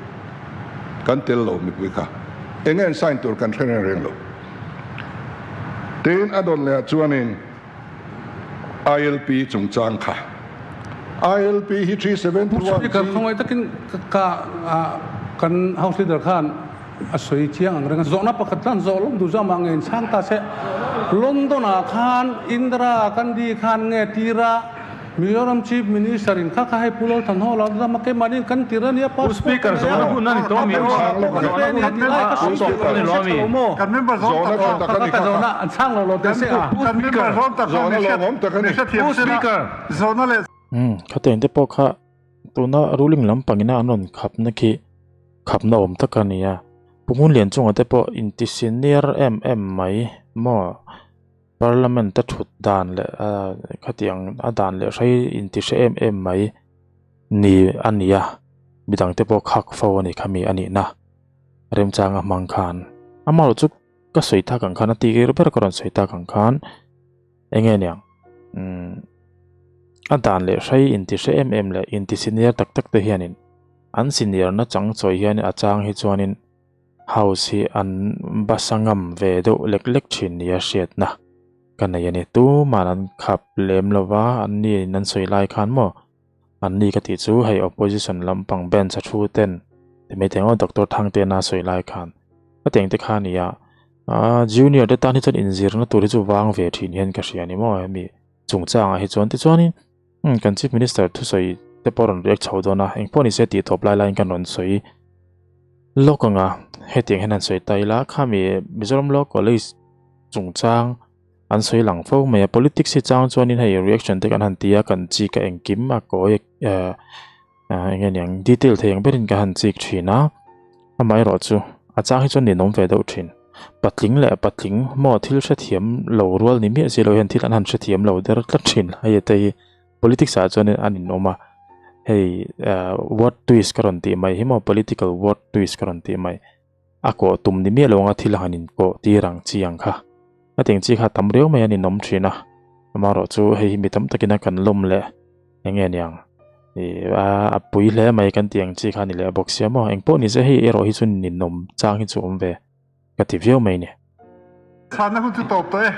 Kan tel lo mipui kha. Eng nge an sign tur kan hre reng reng lo. Tin, a dawt leh ah chuanin ILP chungchang kha. ILP hi 371 Speaker, khawngaih takin ka kan House Leader khan a sawi chiang ang reng a. Zawhna pakhat tlan zawh lawm duh zawk mah nge inchhang ta se. London ah khan Indira Gandhi khan nge tira Mizoram Chief Minister in kha kha hei Pu Lalthanhaw lo zam a keimahni in kan tir a nia passport ka nei a passport kan pe a nia tih lai ka sawi tawh kan hre tha lo maw? Kha kha ka zawhna an chhang lo lo teh se a. Umm khatiang te pawh kha tuna ruling lampang ina an rawn khapna khi khapna awm tak a nia Pu Ngunlianchunga te pawh inti senior em em mai maw. Parliament a thut dan leh khatiang a dan leh hrei inti hre em em mai ni a ni a, midang te pawh khak fo a ni khami a nihna remchanga hmang khan amaherawh chu ka sawi tak ang khan a tir ber ka rawn sawi tak ang khan eng nge niang umm a dan leh hrei inti hre em em leh inti senior tak tak te hianin an senior na chang chawi hian a chang hi chuanin. House hi an basa ngam ve deuh lek lek thin nia hriatna ka nei a ni. Tuman an khap lem lo va, an ni in an sawi lai khan maw an ni ka tih chu hei opposition lampang bench a thu ten ti mai thei ang aw Doctor Thangtena sawi lai khan ka teng te kha a ni a, ah junior te tan hi chuan inzirna tur hi chu vang ve thin hian ka hria a ni maw hemi chungchangah hi chuan tichuanin kan chief minister thusawi te pawh a rawn react chho dawn a, engpawh ni se tih tawp lai laiin kan rawn sawi. Lawk anga hetiang hian han sawi ta ila khami Mizoram Law College chungchang an sawi lang fo mai a politics hi chang chuanin hei reaction te kan han ti a kan chik a engkim a kawi eh eng nge niang detail thei ang berin ka han chik thin a amaherawh chu a chang hi chuan ninawm ve deuh thin patling leh patling maw thil hrethiam lo rual ni miah si lo hian thil an han hrethiam lo der tlat thin hei te hi. Politics ah chuan an in awm a, hei word twist ka rawn tih mai hi maw political word twist ka rawn tih mai, a kawh tum ni miah lo anga thil han in kawh tir ang chi ang kha, a teng chi kha tam riau mai an in awm thin a, amaherawh chu hei hi mi tam takin a kan lawm leh eng nge niang ih a pui hle mai kan tih ang chi kha a ni leh bawk sia maw, engpawh ni se hei erawh hi chu ninawm chang hi chu awm ve. Ka ti viau mai ni. Chhanna hun chu tawp tawh e.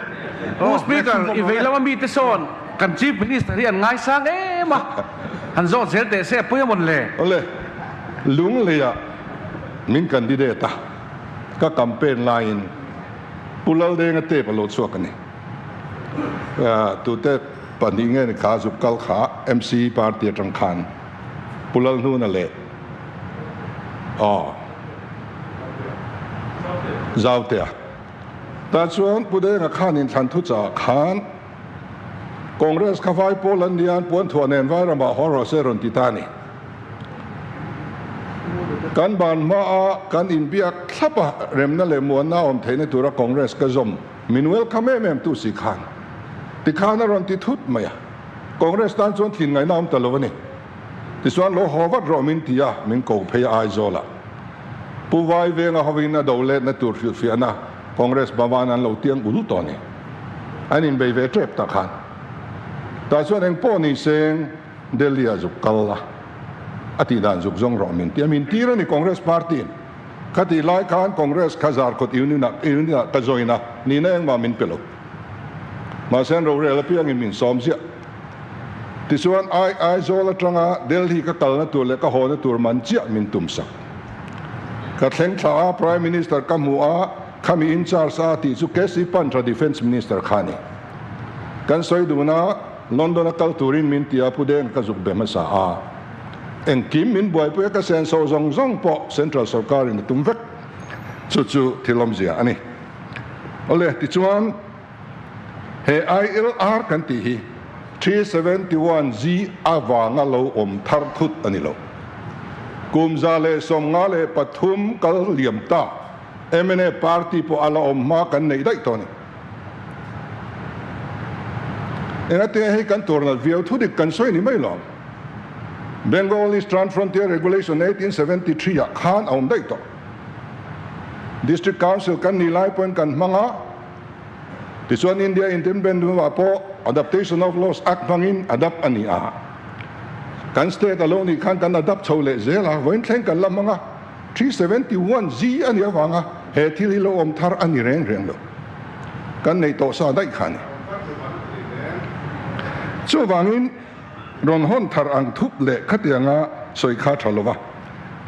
Pu Speaker, i vei lama mite sawn kan Chief Minister hi an ngaisang em a, han zawt zel teh se a pui a mawn le? Awle, Lungleiah min candidate a, ka campaign laiin Pu Laldenga tape a lo chhuak a ni. Tute pahnih nge ni kha zuk kal kha MC party atang khan Pu Lalhnuna leh Aw. Zautea. Tah chuan Pu Denga khan inthlan thu chah khan Congress kha vai pawl an nia an puan thuah nen vai ramah haw rawh se rawn ti ta a ni. Kan ban hmaa kan inbiak thlap a remna leh muanna awm theihna tura Congress ka zawm min welcome em em tu si khan tikhan a rawn ti thut mai a. Congress tan chuan thin ngaihna awm ta lo a ni. Tichuan lo haw vat rawh min ti a, min ko phei a Aizawlah. Pu Vai Venga hovin a do letna tur hrilhfiahna Congress Bhavan an lo tiang ul tawh a ni. An inbei ve tep tak khan. Tah chuan eng pawh ni seng Delhi ah zuk kal la, a tih dan zuk zawng rawh min ti a, min tir a ni Congress party in. Khatih lai khan Congress kha Zarkawt Union ah Union ah ka join a, nihna engmah min pe lo. Mahse an rorel apiangin min sawm ziah. Tichuan Ai Aizawl atanga Delhi ka kalna tur leh ka hawna tur man chiah min tum sak. Ka thleng thla a, Prime Minister ka hmu a, khami in charge a tih chu KC Pantra Defence Minister kha a ni. Kan sawi dun a, London a kal turin min ti a, Pu Deng ka zuk be hmasa a. Engkim min buaipui a ka senso zawng zawng pawh Central Sorkar in a tum vek. Chu chu thil awmzia a ni. Awle, tichuan he ILR kan tih hi 371G avanga lo awm thar thut a ni lo. Kum 193 kal liam ta mna party pawh a la awm hma kan neih daih tawh a ni. Engate hei kan turnat viau thudik kan sawi ni mai lo. Bengal Eastern Frontier Regulation 1873 ah khan a awm daih tawh. District Council kan nih lai pawhin kan hmang a, tichuan India Independence hnuah pawh Adaptation of Laws Act hmangin adapt a ni a. Kan state a lo nih khan kan adapt chho leh zel a, vawiin thleng kan la hmang a. 371 G a nih avanga he thil hi lo awm thar a ni reng reng lo. Kan neih tawh sa daih kha a ni. Chuvangin rawn hawn thar ang thup leh khatianga sawi kha tha lova.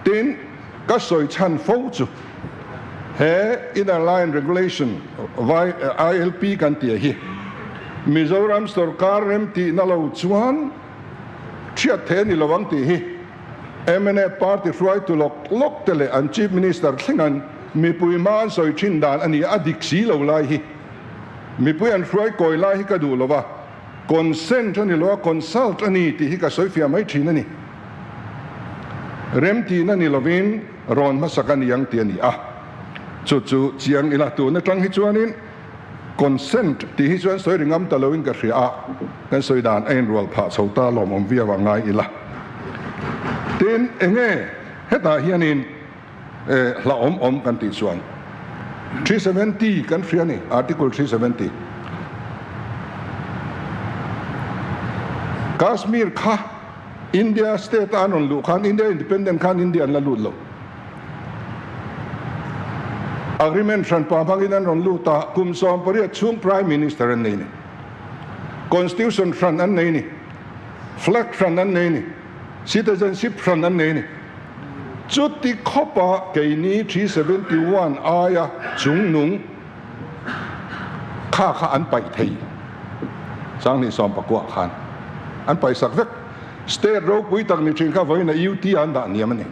Tin, ka sawi chhan fo chu he Inner Line Regulation, ILP kan tih hi Mizoram sorkar remtihna lo chuan thiat thei a ni lo ang tih hi mnf party hruaitu lawk lawk te leh an Chief Minister thleng an mipui hma an sawi thin dan a ni a, a dik si lo lai hi mipui an hruai kawi lai hi ka duh lo va, consent a ni lo a, consult a ni tih hi ka sawi fiah mai thin a ni. Remtihna ni lovin rawn hmasak a ni ang tih a ni a, chu chu chiang ila tun atang hi chuanin consent tih hi chuan sawi ri ngam ta loin ka hria a, kan sawi dan a inrual phah chho ta lawmawm viau a ngai ila. Tin, enge hetah hianin hlauhawm awm kan tih chuan 370 kan hria a ni, Article 370. Kashmir kha India state a an rawn luh khan India independent khan India an la lut lo. Agreement hranpa hmangin an rawn lut a, kum 18 chhung Prime Minister an nei ni. Constitution hran an nei ni. Flag hran an nei ni. Citizenship hran an nei ni. Chuti khawpa keini 371 aia chungnung kha kha an paih thei. Sanghnih sawmpakua khan an paihsak vek. State ropui tak ni thin kha vawiin a UT ah an dah hniam a ni.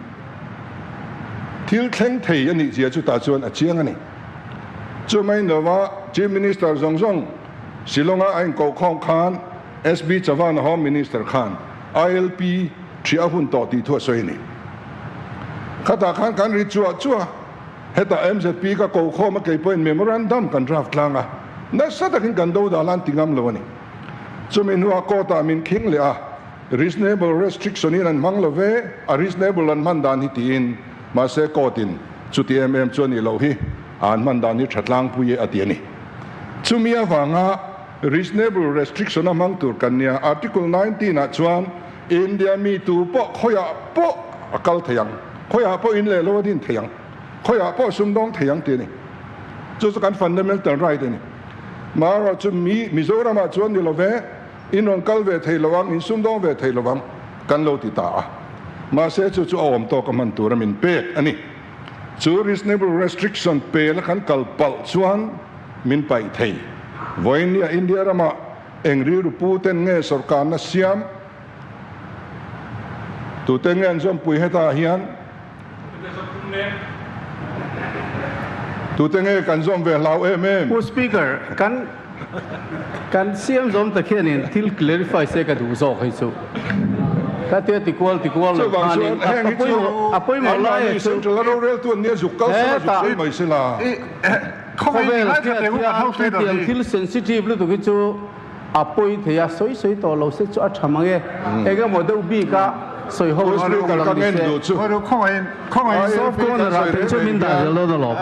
Thil thleng thei a nih zia chutah chuan a chiang a ni. Chumai lova Chief Minister zawng zawng Shillong-a a inkohkhawm khan SB Chavan Home Minister khan ILP ṭhiah a hun tawh tih thu a sawi a ni. Khatah khan kan ri chuah chuah. Hetah MZP ka kokhawm a kei pawhin memorandum kan draft tlang a, nasa takin kan do dal an ti ngam lo a ni. Chumi hnuah court ah min khing leh a, reasonable restriction in an hmang lo ve, a reasonable an hman dan hi tiin, mahse court in chuti em em chu a nih loh hi, a an hman dan hi tha tlangpui e a ti a ni. Chumi avanga reasonable restriction a hmang tur kan nia, Article 19 ah chuan India mi tu pawh khawiah pawh a kal thei ang, khawiah pawh in leh lo a din thei ang, khawiah pawh sumdawng thei ang tih a ni. Chu chu kan fundamental right a ni. Marawh chu mi Mizoramah chuan ni lo ve, in rawn kal ve thei lo ang, in sumdawng ve thei lo ang kan lo ti ta a. Mahse chu chu a awm tawk a hman tura min pek a ni. Chu reasonable restriction pela kan kal palh chuan min paih thei. Vawiin India ramah Eng rilru pu ten nge sawrkarna siam? Tute nge an zawmpui hetah hian? Tute nge kan zawm ve hlau em em? Pu Speaker, kan kan siam zawm tak hianin thil clarify se ka duh zawk hei chu. Ka tia ti kual ti kual lo khanin a pawimawh a pawimawh lai a chu. Central a roreltu an nia zuk kal sela zuk sawi mai sela. Khawvel hriat hian hetiang thil sensitive lutuk hi chu a pawi thei a, sawi sawi tawh lo se chu a tha mang e. Eng emaw deuh bik a sawi ho chu awm lo ni se. Soft corner ah phei chu min dah zel dawn alawm.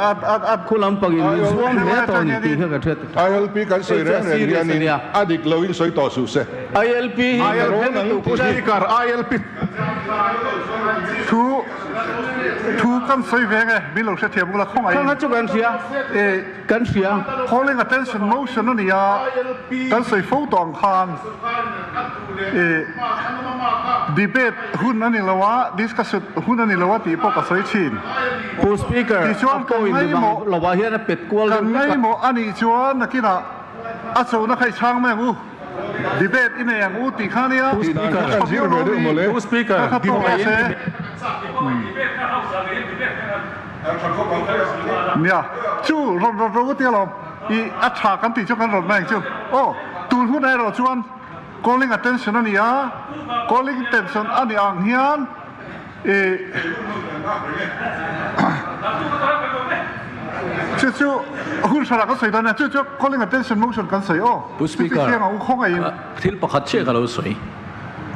Khu lampangin min zuam hle tawh a ni tih kha ka hriat tha. ILP kan sawi reng reng hianin a dik loin sawi tawh suh se. ILP hi ka rawn lutuk tlat. Thu thu kan sawi ve nge min lo hrethiam bawk la khawngaih in. Khang chu kan hria kan hria. Calling attention motion a ni a, kan sawi fo tawh ang khan i debate hun a ni lo a, discussion hun a ni lo a tih pawh ka sawi thin. Pu Speaker, Tichuan a kan point ni bang ngaimawh lovah hian a pet kual kan deuh vek a. ngaimawh a nih chuan nakinah a chona kha i chhang mai ang u. Debate i nei ang u tih kha nia. Pu Speaker, Tha viau lo mi. Pu Speaker, Kha kha tawk rawh se. Nia, chu rawn rawn ro tia lawm. I a tha kan tih chu kan rawn mai ang chu. Aw, tun hun erawh chuan calling attention a ni a, calling attention a nih ang hian I Chu chu hun hranah kan sawi dawn nia, chu chu calling attention motion kan sawi aw. Pu Chu chu Speaker, hriang ang u khawngaihin. Thil pakhat chiah ka lo sawi.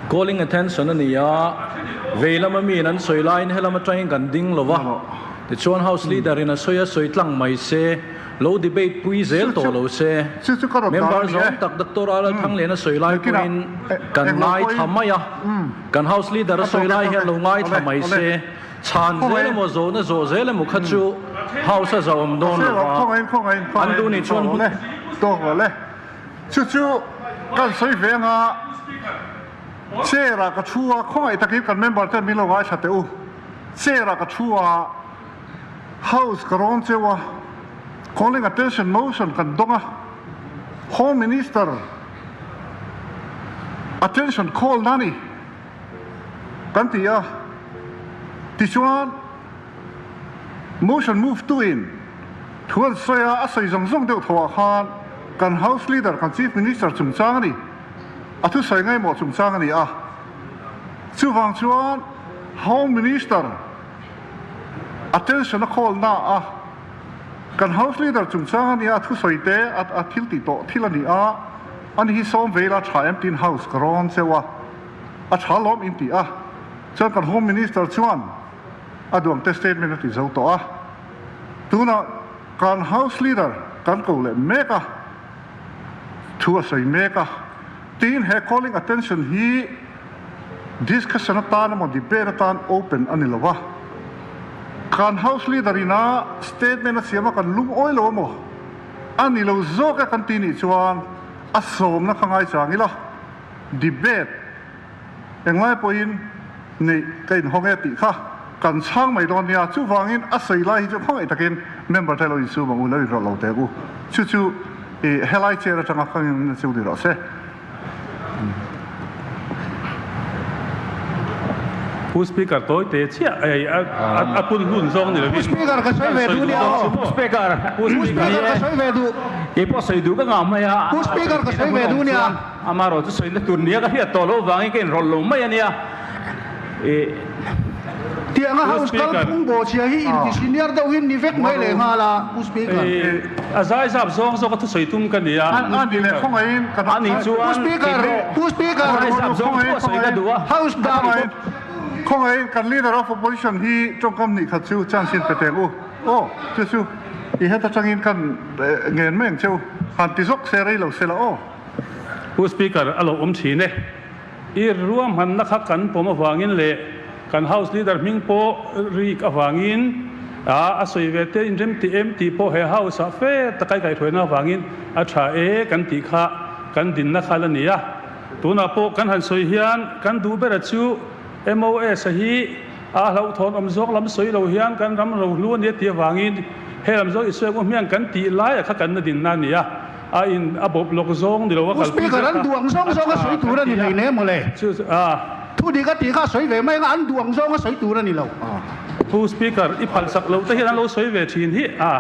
Calling attention a ni a, vei lama miin an sawi laiin helam atangin kan ding lo va, tichuan House Leader in a sawi a sawi tlang mai se. Lo debate pui zel tawh lo se. Member zawng tak Doctor Alal Thangliana sawi lai pawhin kan ngaithla mai a, kan House Leader a sawi lai hian lo ngaithla mai se. Chhan zel emaw zawhna zawh zel emaw kha chu House a zahawm dawn lo va, an duh nih chuan hun. Chu chu kan sawi ve anga chair ah ka thu a, khawngaih takin kan member ten min lo ngaithla teh u. Chair ah ka thu a, House ka rawn cheu a, calling attention motion kan dawng a, Home Minister attention call na ni kan ti a, tichuan motion move tu in thu an sawi a, a sawi zawng zawng deuh tho ah khan kan House Leader kan Chief Minister chungchang a ni, a thusawi ngaimawh chungchang a ni a, chuvang chuan Home Minister attention a call na a, kan House Leader chungchang a ni a, thusawi te a thil tih tawh thil a ni a, ani hi sawm ve ila tha em tiin House ka rawn cheu a, a tha lawm in ti a, chuan kan Home Minister chuan a duang te statement a ti zo tawh a, tunah kan House Leader kan ko leh mek a, thu a sawi mek a, tin he calling attention hi Discussion atan emaw debate atan open a ni lo a, kan House Leader ina statement a siam a kan lungawi lo emaw a ni lo zawk e kan ti nih chuan a sawmna kha ngaichang ila debate englai pawhin neih ka inhawng e tih kha kan chhang mai dawn nia, chuvangin a sawi lai hi chu khawngaih takin member te lo insum ang u, lo inrawlh lo teh u, chu chu i helai chair atanga ka ngen chu ni rawh se. Pu Speaker tawi te chiah ei a pun hun zawng ni lovin. Pu Speaker ka sawi ve duh nia aw. Pu Speaker. Pu Speaker ka sawi ve duh. Kei pawh sawi duh ka ngah mai a. Pu Speaker ka sawi ve duh nia. Amaherawh chu sawina tur nia ka hriat tawh loh vangin ka inrawlh lo mai a nia. Tianga House kalphung bawhchhia hi inti senior deuh hi ni vek mai leh nghal a, Pu Speaker. A zaizap zawng zawk a thusawi tum ka ni a, Pu Speaker. Ani chuan Pu Speaker, Pu Speaker. A zaizap zawng thu a sawi ka duh a. House dan. Khawngaihin kan Leader of Opposition hi tawngkam hnih khat chu chance in pe teh u. Aw, chu chu i het atangin kan ngen mai ang che u. Han ti zawk se rei lo se la aw. Pu Speaker, a lo awm thin e. I ruahmanna kha kan pawm avangin leh kan House Leader hming pawh rik avangin a sawi ve te inrem ti em tih pawh he House ah fe taka i kaihhruaina avangin a tha e kan tih kha kan dinna kha la ni a. Tunah pawh kan han sawi hian kan duh bera chu MOS a hi a hlauhthawn awm zawk lam sawi lo hian kan ram rohlu a nia tih avangin he lam zawk i sawi ang u hmiang kan tih laia kha kan la dinna a ni a. A in a bawp lawk zawng ni lo a kalpui Speaker an duh ang zawng zawng a sawi tur a ni hlei ne mawle. Chu a. Thu dik a tih kha a sawi ve mai anga an duh ang zawng a sawi tur a ni lo. Pu Speaker i phalh sak loh te hian an lo sawi ve thin hi a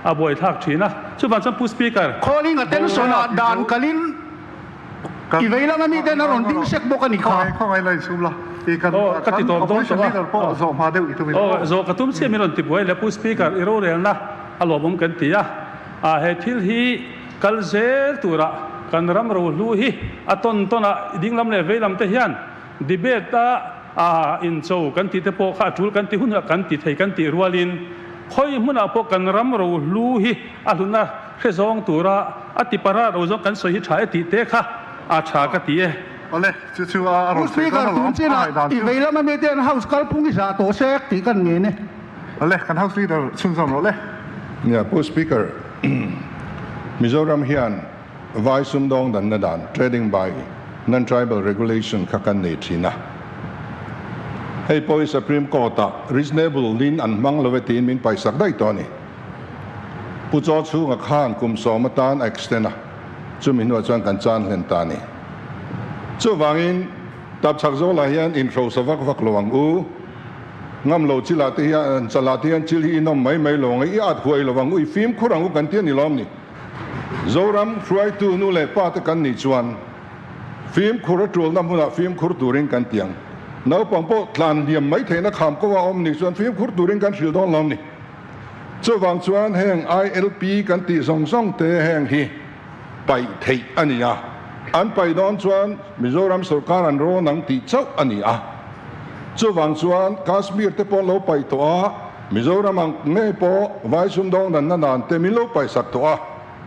a buaithlak thin a. Chuvang chuan Pu Speaker. Calling attention ah dan kalin i vei lama mi ten a rawn ding sek bawk a ni kha. Khawngaih la insum la. I kan opposition leader pawh zawh hma deuh i tum in. Aw zawh ka tum chiah min rawn ti buai le Pu Speaker i rorelna a lawmawm kan ti a. A he thil hi kal zel tura kan ram rohlu hi a tawn tawn a, dinglam leh veilam te hian debate a a incho kan tih te pawh kha a tul kan ti hunah kan ti thei kan tih rualin khawi hmunah pawh kan ram rohlu hi a hlutna hre zawng tura a ti para ro zawng kan sawi hi tha e tih te kha a tha ka ti e. Awle, chu chu a rawn sawi dawn alawm, a ngaihdan chu. Speaker, tun chinah i veilam ami te an house kalphung i zah tawh sek tih kan ngen e. Awle, kan House Leader chhunzawm rawh le. Nia, Pu Speaker, Mizoram hian vai sumdawng danna dan, Trading by Non-Tribal Regulation, kha kan nei thin a. Hei pawh hi Supreme Court-ah reasonable lin an hmang lo e tiin min paisak daih tawh a ni. Pu Chaw chhunga khan kum sawm atan a extend a, chumi hnuah chuan kan chan hlen ta a ni. Chuvangin, tapchhak zawlah hian inhrosa vak vak lo ang u. Ngam lo chilah te hian chalah te hian chil hi inawm mai mai lo ang e, i at huai lo ang u, i fimkhur ang u kan ti a ni lawm ni. Zoram hruaitu nu leh pa te kan nih chuan fimkhur a tulna hmunah fimkhur turin kan ti ang. Naupang pawh tlan hliam mai theihna kham ko a awm nih chuan fimkhur turin kan hrilh dawn lawm ni. Chuvang chuan heng ILP kan tih zawng zawng te heng hi paih theih a ni a, an paih dawn chuan Mizoram sawrkar an rawn ang tih chauh a ni a. Chuvang chuan Kashmir te pawh an lo paih tawh a, Mizoram ang ngei pawh vai sumdawng danna dan te min lo paihsak tawh a,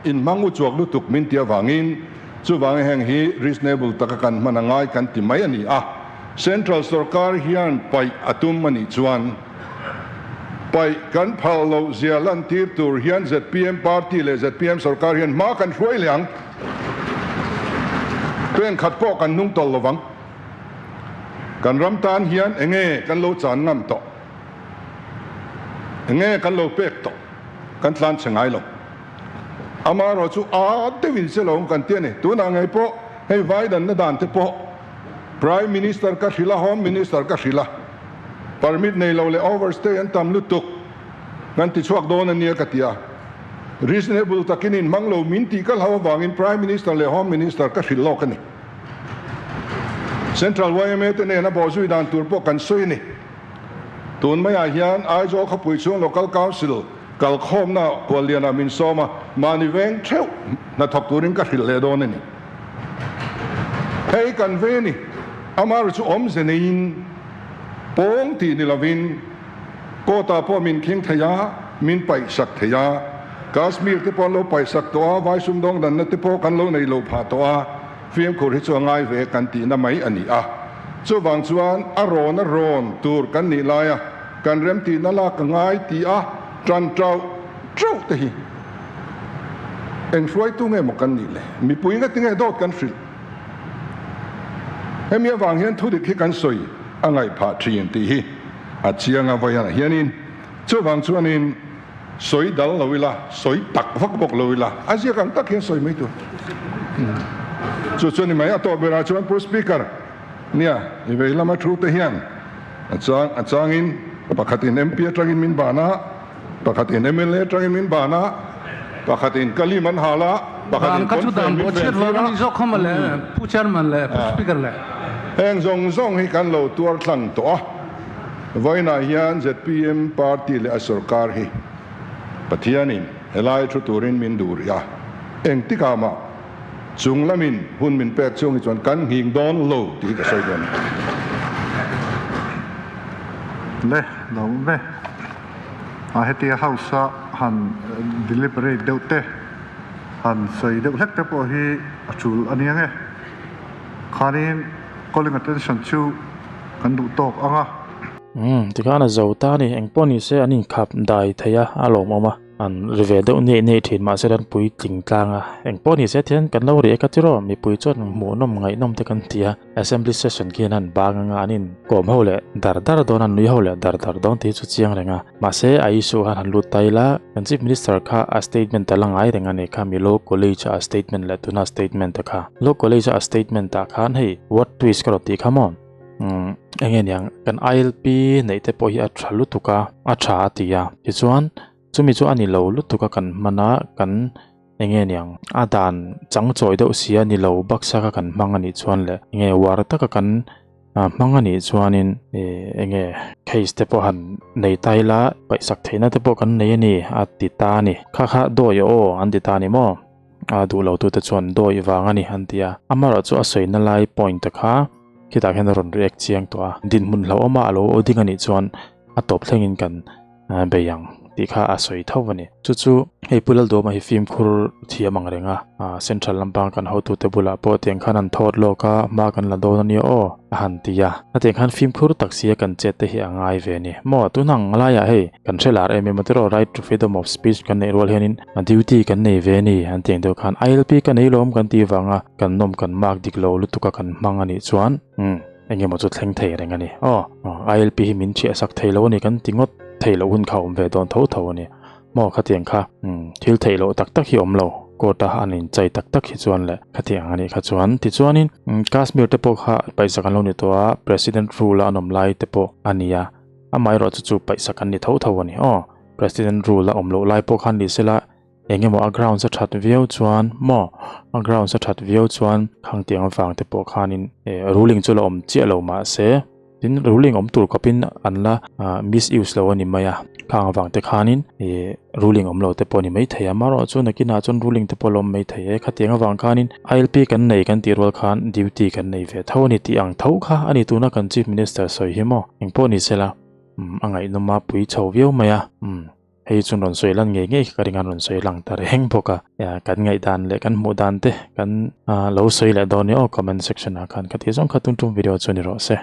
in hmang u chuak lutuk min ti avangin chuvangin heng hi reasonable taka kan hman a ngai kan ti mai a ni a. Central sorkar hian paih a tum a nih chuan paih kan phal loh zia lantir tur hian zpm party leh zpm sorkar hian hma kan hruai leh ang. Pen khat pawh kan hnung tawlh lovang. Kan ram tan hian enge kan lo chan ngam tawh? Enge kan lo pek tawh? Kan tlan chhe ngai lo. Amaherawh chu a deuhin se lo kan ti a ni. Tunah ngei pawh hei vai danna dan te pawh Prime Minister ka hrilh a, Home Minister ka hrilh a, permit nei lo leh overstay an tam lutuk kan ti chhuak dawn a nia ka ti a. Reasonable takin inhmang lo min tih ka hlau avangin Prime Minister leh Home Minister ka hrilh lawk a ni. Central yma te nena bawhzui dan tur pawh kan sawi a ni. Tun maiah hian Aizawl khawpui chhung Local Council kalkhawmna Kuallianah min sawm a, mahni veng theuh hnathawk turin ka hrilh leh dawn a ni. Hei kan ve ni, amaherawhchu chu awmze neiin pawng tih ni lovin court-ah pawh min khing thei a, min paihsak thei a, Kashmir te pawh an lo paihsak tawh a, vai sumdawng danna te pawh kan lo nei lo phah tawh a, fimkhur hi chu a ngai ve kan tihna mai a ni a. Chuvang chuan a rawn a rawn tur kan nih laia kan remtihna lak a ngai tih a tan tauh tauh te hi eng hruaitu nge maw kan nih le? Mipui nga tinge dawt kan hrilh? Hemi avang hian thudik hi kan sawi a ngaih phah thin tih hi a chiang a vawianah hianin chuvang chuanin sawi dal lo ila, sawi tak vak bawk lo ila, a ziak ang tak hian sawi mai tur. Chu chu ni mai a tawh berah chuan Pu Speaker nia i vei lama thu te hian a chang a changin pakhatin MP atangin min ban a, pakhatin mla atangin min ban a, pakhatin ka lim an hal a, pakhatin Dan ka chu pawnfen dan min pawh chhiat ven vang tir a. a ni zawk kha mawle Pu Chairman leh Pu Speaker leh. Heng zawng zawng hi kan lo tuar tlang tawh a. Vawiinah hian zpm party leh a sorkar hi Pathianin helai thu turin min duh rih a, engtikah mah chung lamin hun min pek chhung hi chuan kan nghing dawn lo tih hi ka sawi dawn a ni. Le lo ve a hetia house a han deliberate deuh te han sawi deuh hlek te pawh hi a tul a nia nge khanin calling attention chu kan duh tawk ang a. Umm tikhan a zo ta a ni, engpawh ni se an inkhap dai thei a, a lawmawm a, an ri ve deuh nei nei thin mahse an puitling tlang a, engpawh ni se thian kan lo ri e ka ti rawh, mipui chuan hmuhnawm ngaihnawm te kan ti a, assembly session khian an bang anga an inkawm ho leh dar dar dawn an nui ho leh dar dar dawn tih chu chiang reng a, mahse a issue khan han lut ta ila, kan chief minister kha a statement a la ngai reng a ni kha mi law college a statement leh tuna statement te kha, law college a statement ah khan hei word twist ka rawn tih kha maw. Umm enge niang kan ILP neih te pawh hi a tha lutuk a a tha a ti a tichuan chumi chu a ni lo lutuk a kan hman a kan enge niang a dan chang chawi deuh si a ni lo baksa kha kan hmang a nih chuan leh enge uar taka kan hmang a nih chuanin ih enge case te pawh han nei ta ila paihsak theihna te pawh kan nei a ni a ti ta a ni kha kha dawi aw an ti ta a ni maw. A duh lo tute chuan dawi vang a ni an ti a, amaherawh chu a sawina lai point te kha khitah khian a rawn react chiang tawh a, dinhmun hlauhawma a lo ding a nih chuan a tawp thlengin kan bei ang tih kha a sawi tho a ni. Chu chu hei Pu Lalduama hi fimkhur thiam ang reng a, central lampang kan hotute bulah pawh tiang khan an thawt lawk a, hma kan la dawn a nia aw a han ti a, hetiang khan fimkhur tak sia kan chet te hi a ngai ve a ni. Maw tunang laiah hei kan hre lar em em a tiraw right to freedom of speech kan neih rual hianin A duty kan nei ve a ni an tih ang deuh khan ILP ka nei lawm kan tih vanga kan nawm kan mark dik lo lutuk a kan hmang a nih chuan umm eng emaw chu thleng thei reng a ni aw ILP hi min thiah sak thei lo a ni kan ti ngawt thei loh hun kha a awm ve dawn tho tho a ni maw khatiang kha umm thil theih loh tak tak hi a awm lo court a an inchei tak tak hi chuan leh khatiang a nih kha chuan tichuanin Kashmir te pawh kha paihsak an lo ni tawh a President rule a an awm lai te pawh a ni a amaherawh chu chu paihsak an ni tho tho a ni aw. President rule a awm loh lai pawh khan ni sela eng emaw a grounds a that viau chuan maw a grounds a that viau chuan khang tiang avang te pawh khanin eh ruling chu la awm chiah lo mahse tin ruling awm tur khawpin an la misuse lo a ni mai a khang avang te khanin eh ruling awm lo te pawh a ni maithei a amaherawh chu nakinah chuan ruling te pawh a la awm maithei e khatiang avang khanin ILP kan nei kan tih rual khan duty kan nei ve tho a ni tih ang tho kha a ni tuna kan chief minister sawi hi maw engpawh ni sela. Umm a ngaihnawm a pui chho viau mai a umm hei chu rawn sawi lan ngei ngei ka ring a rawn sawi lang ta reng bawk a kan ngaihdan leh kan hmuh dan te kan lo sawi leh dawn nia aw comment section ah khan ka tih zawng kha tum tum video chu ni rawh se.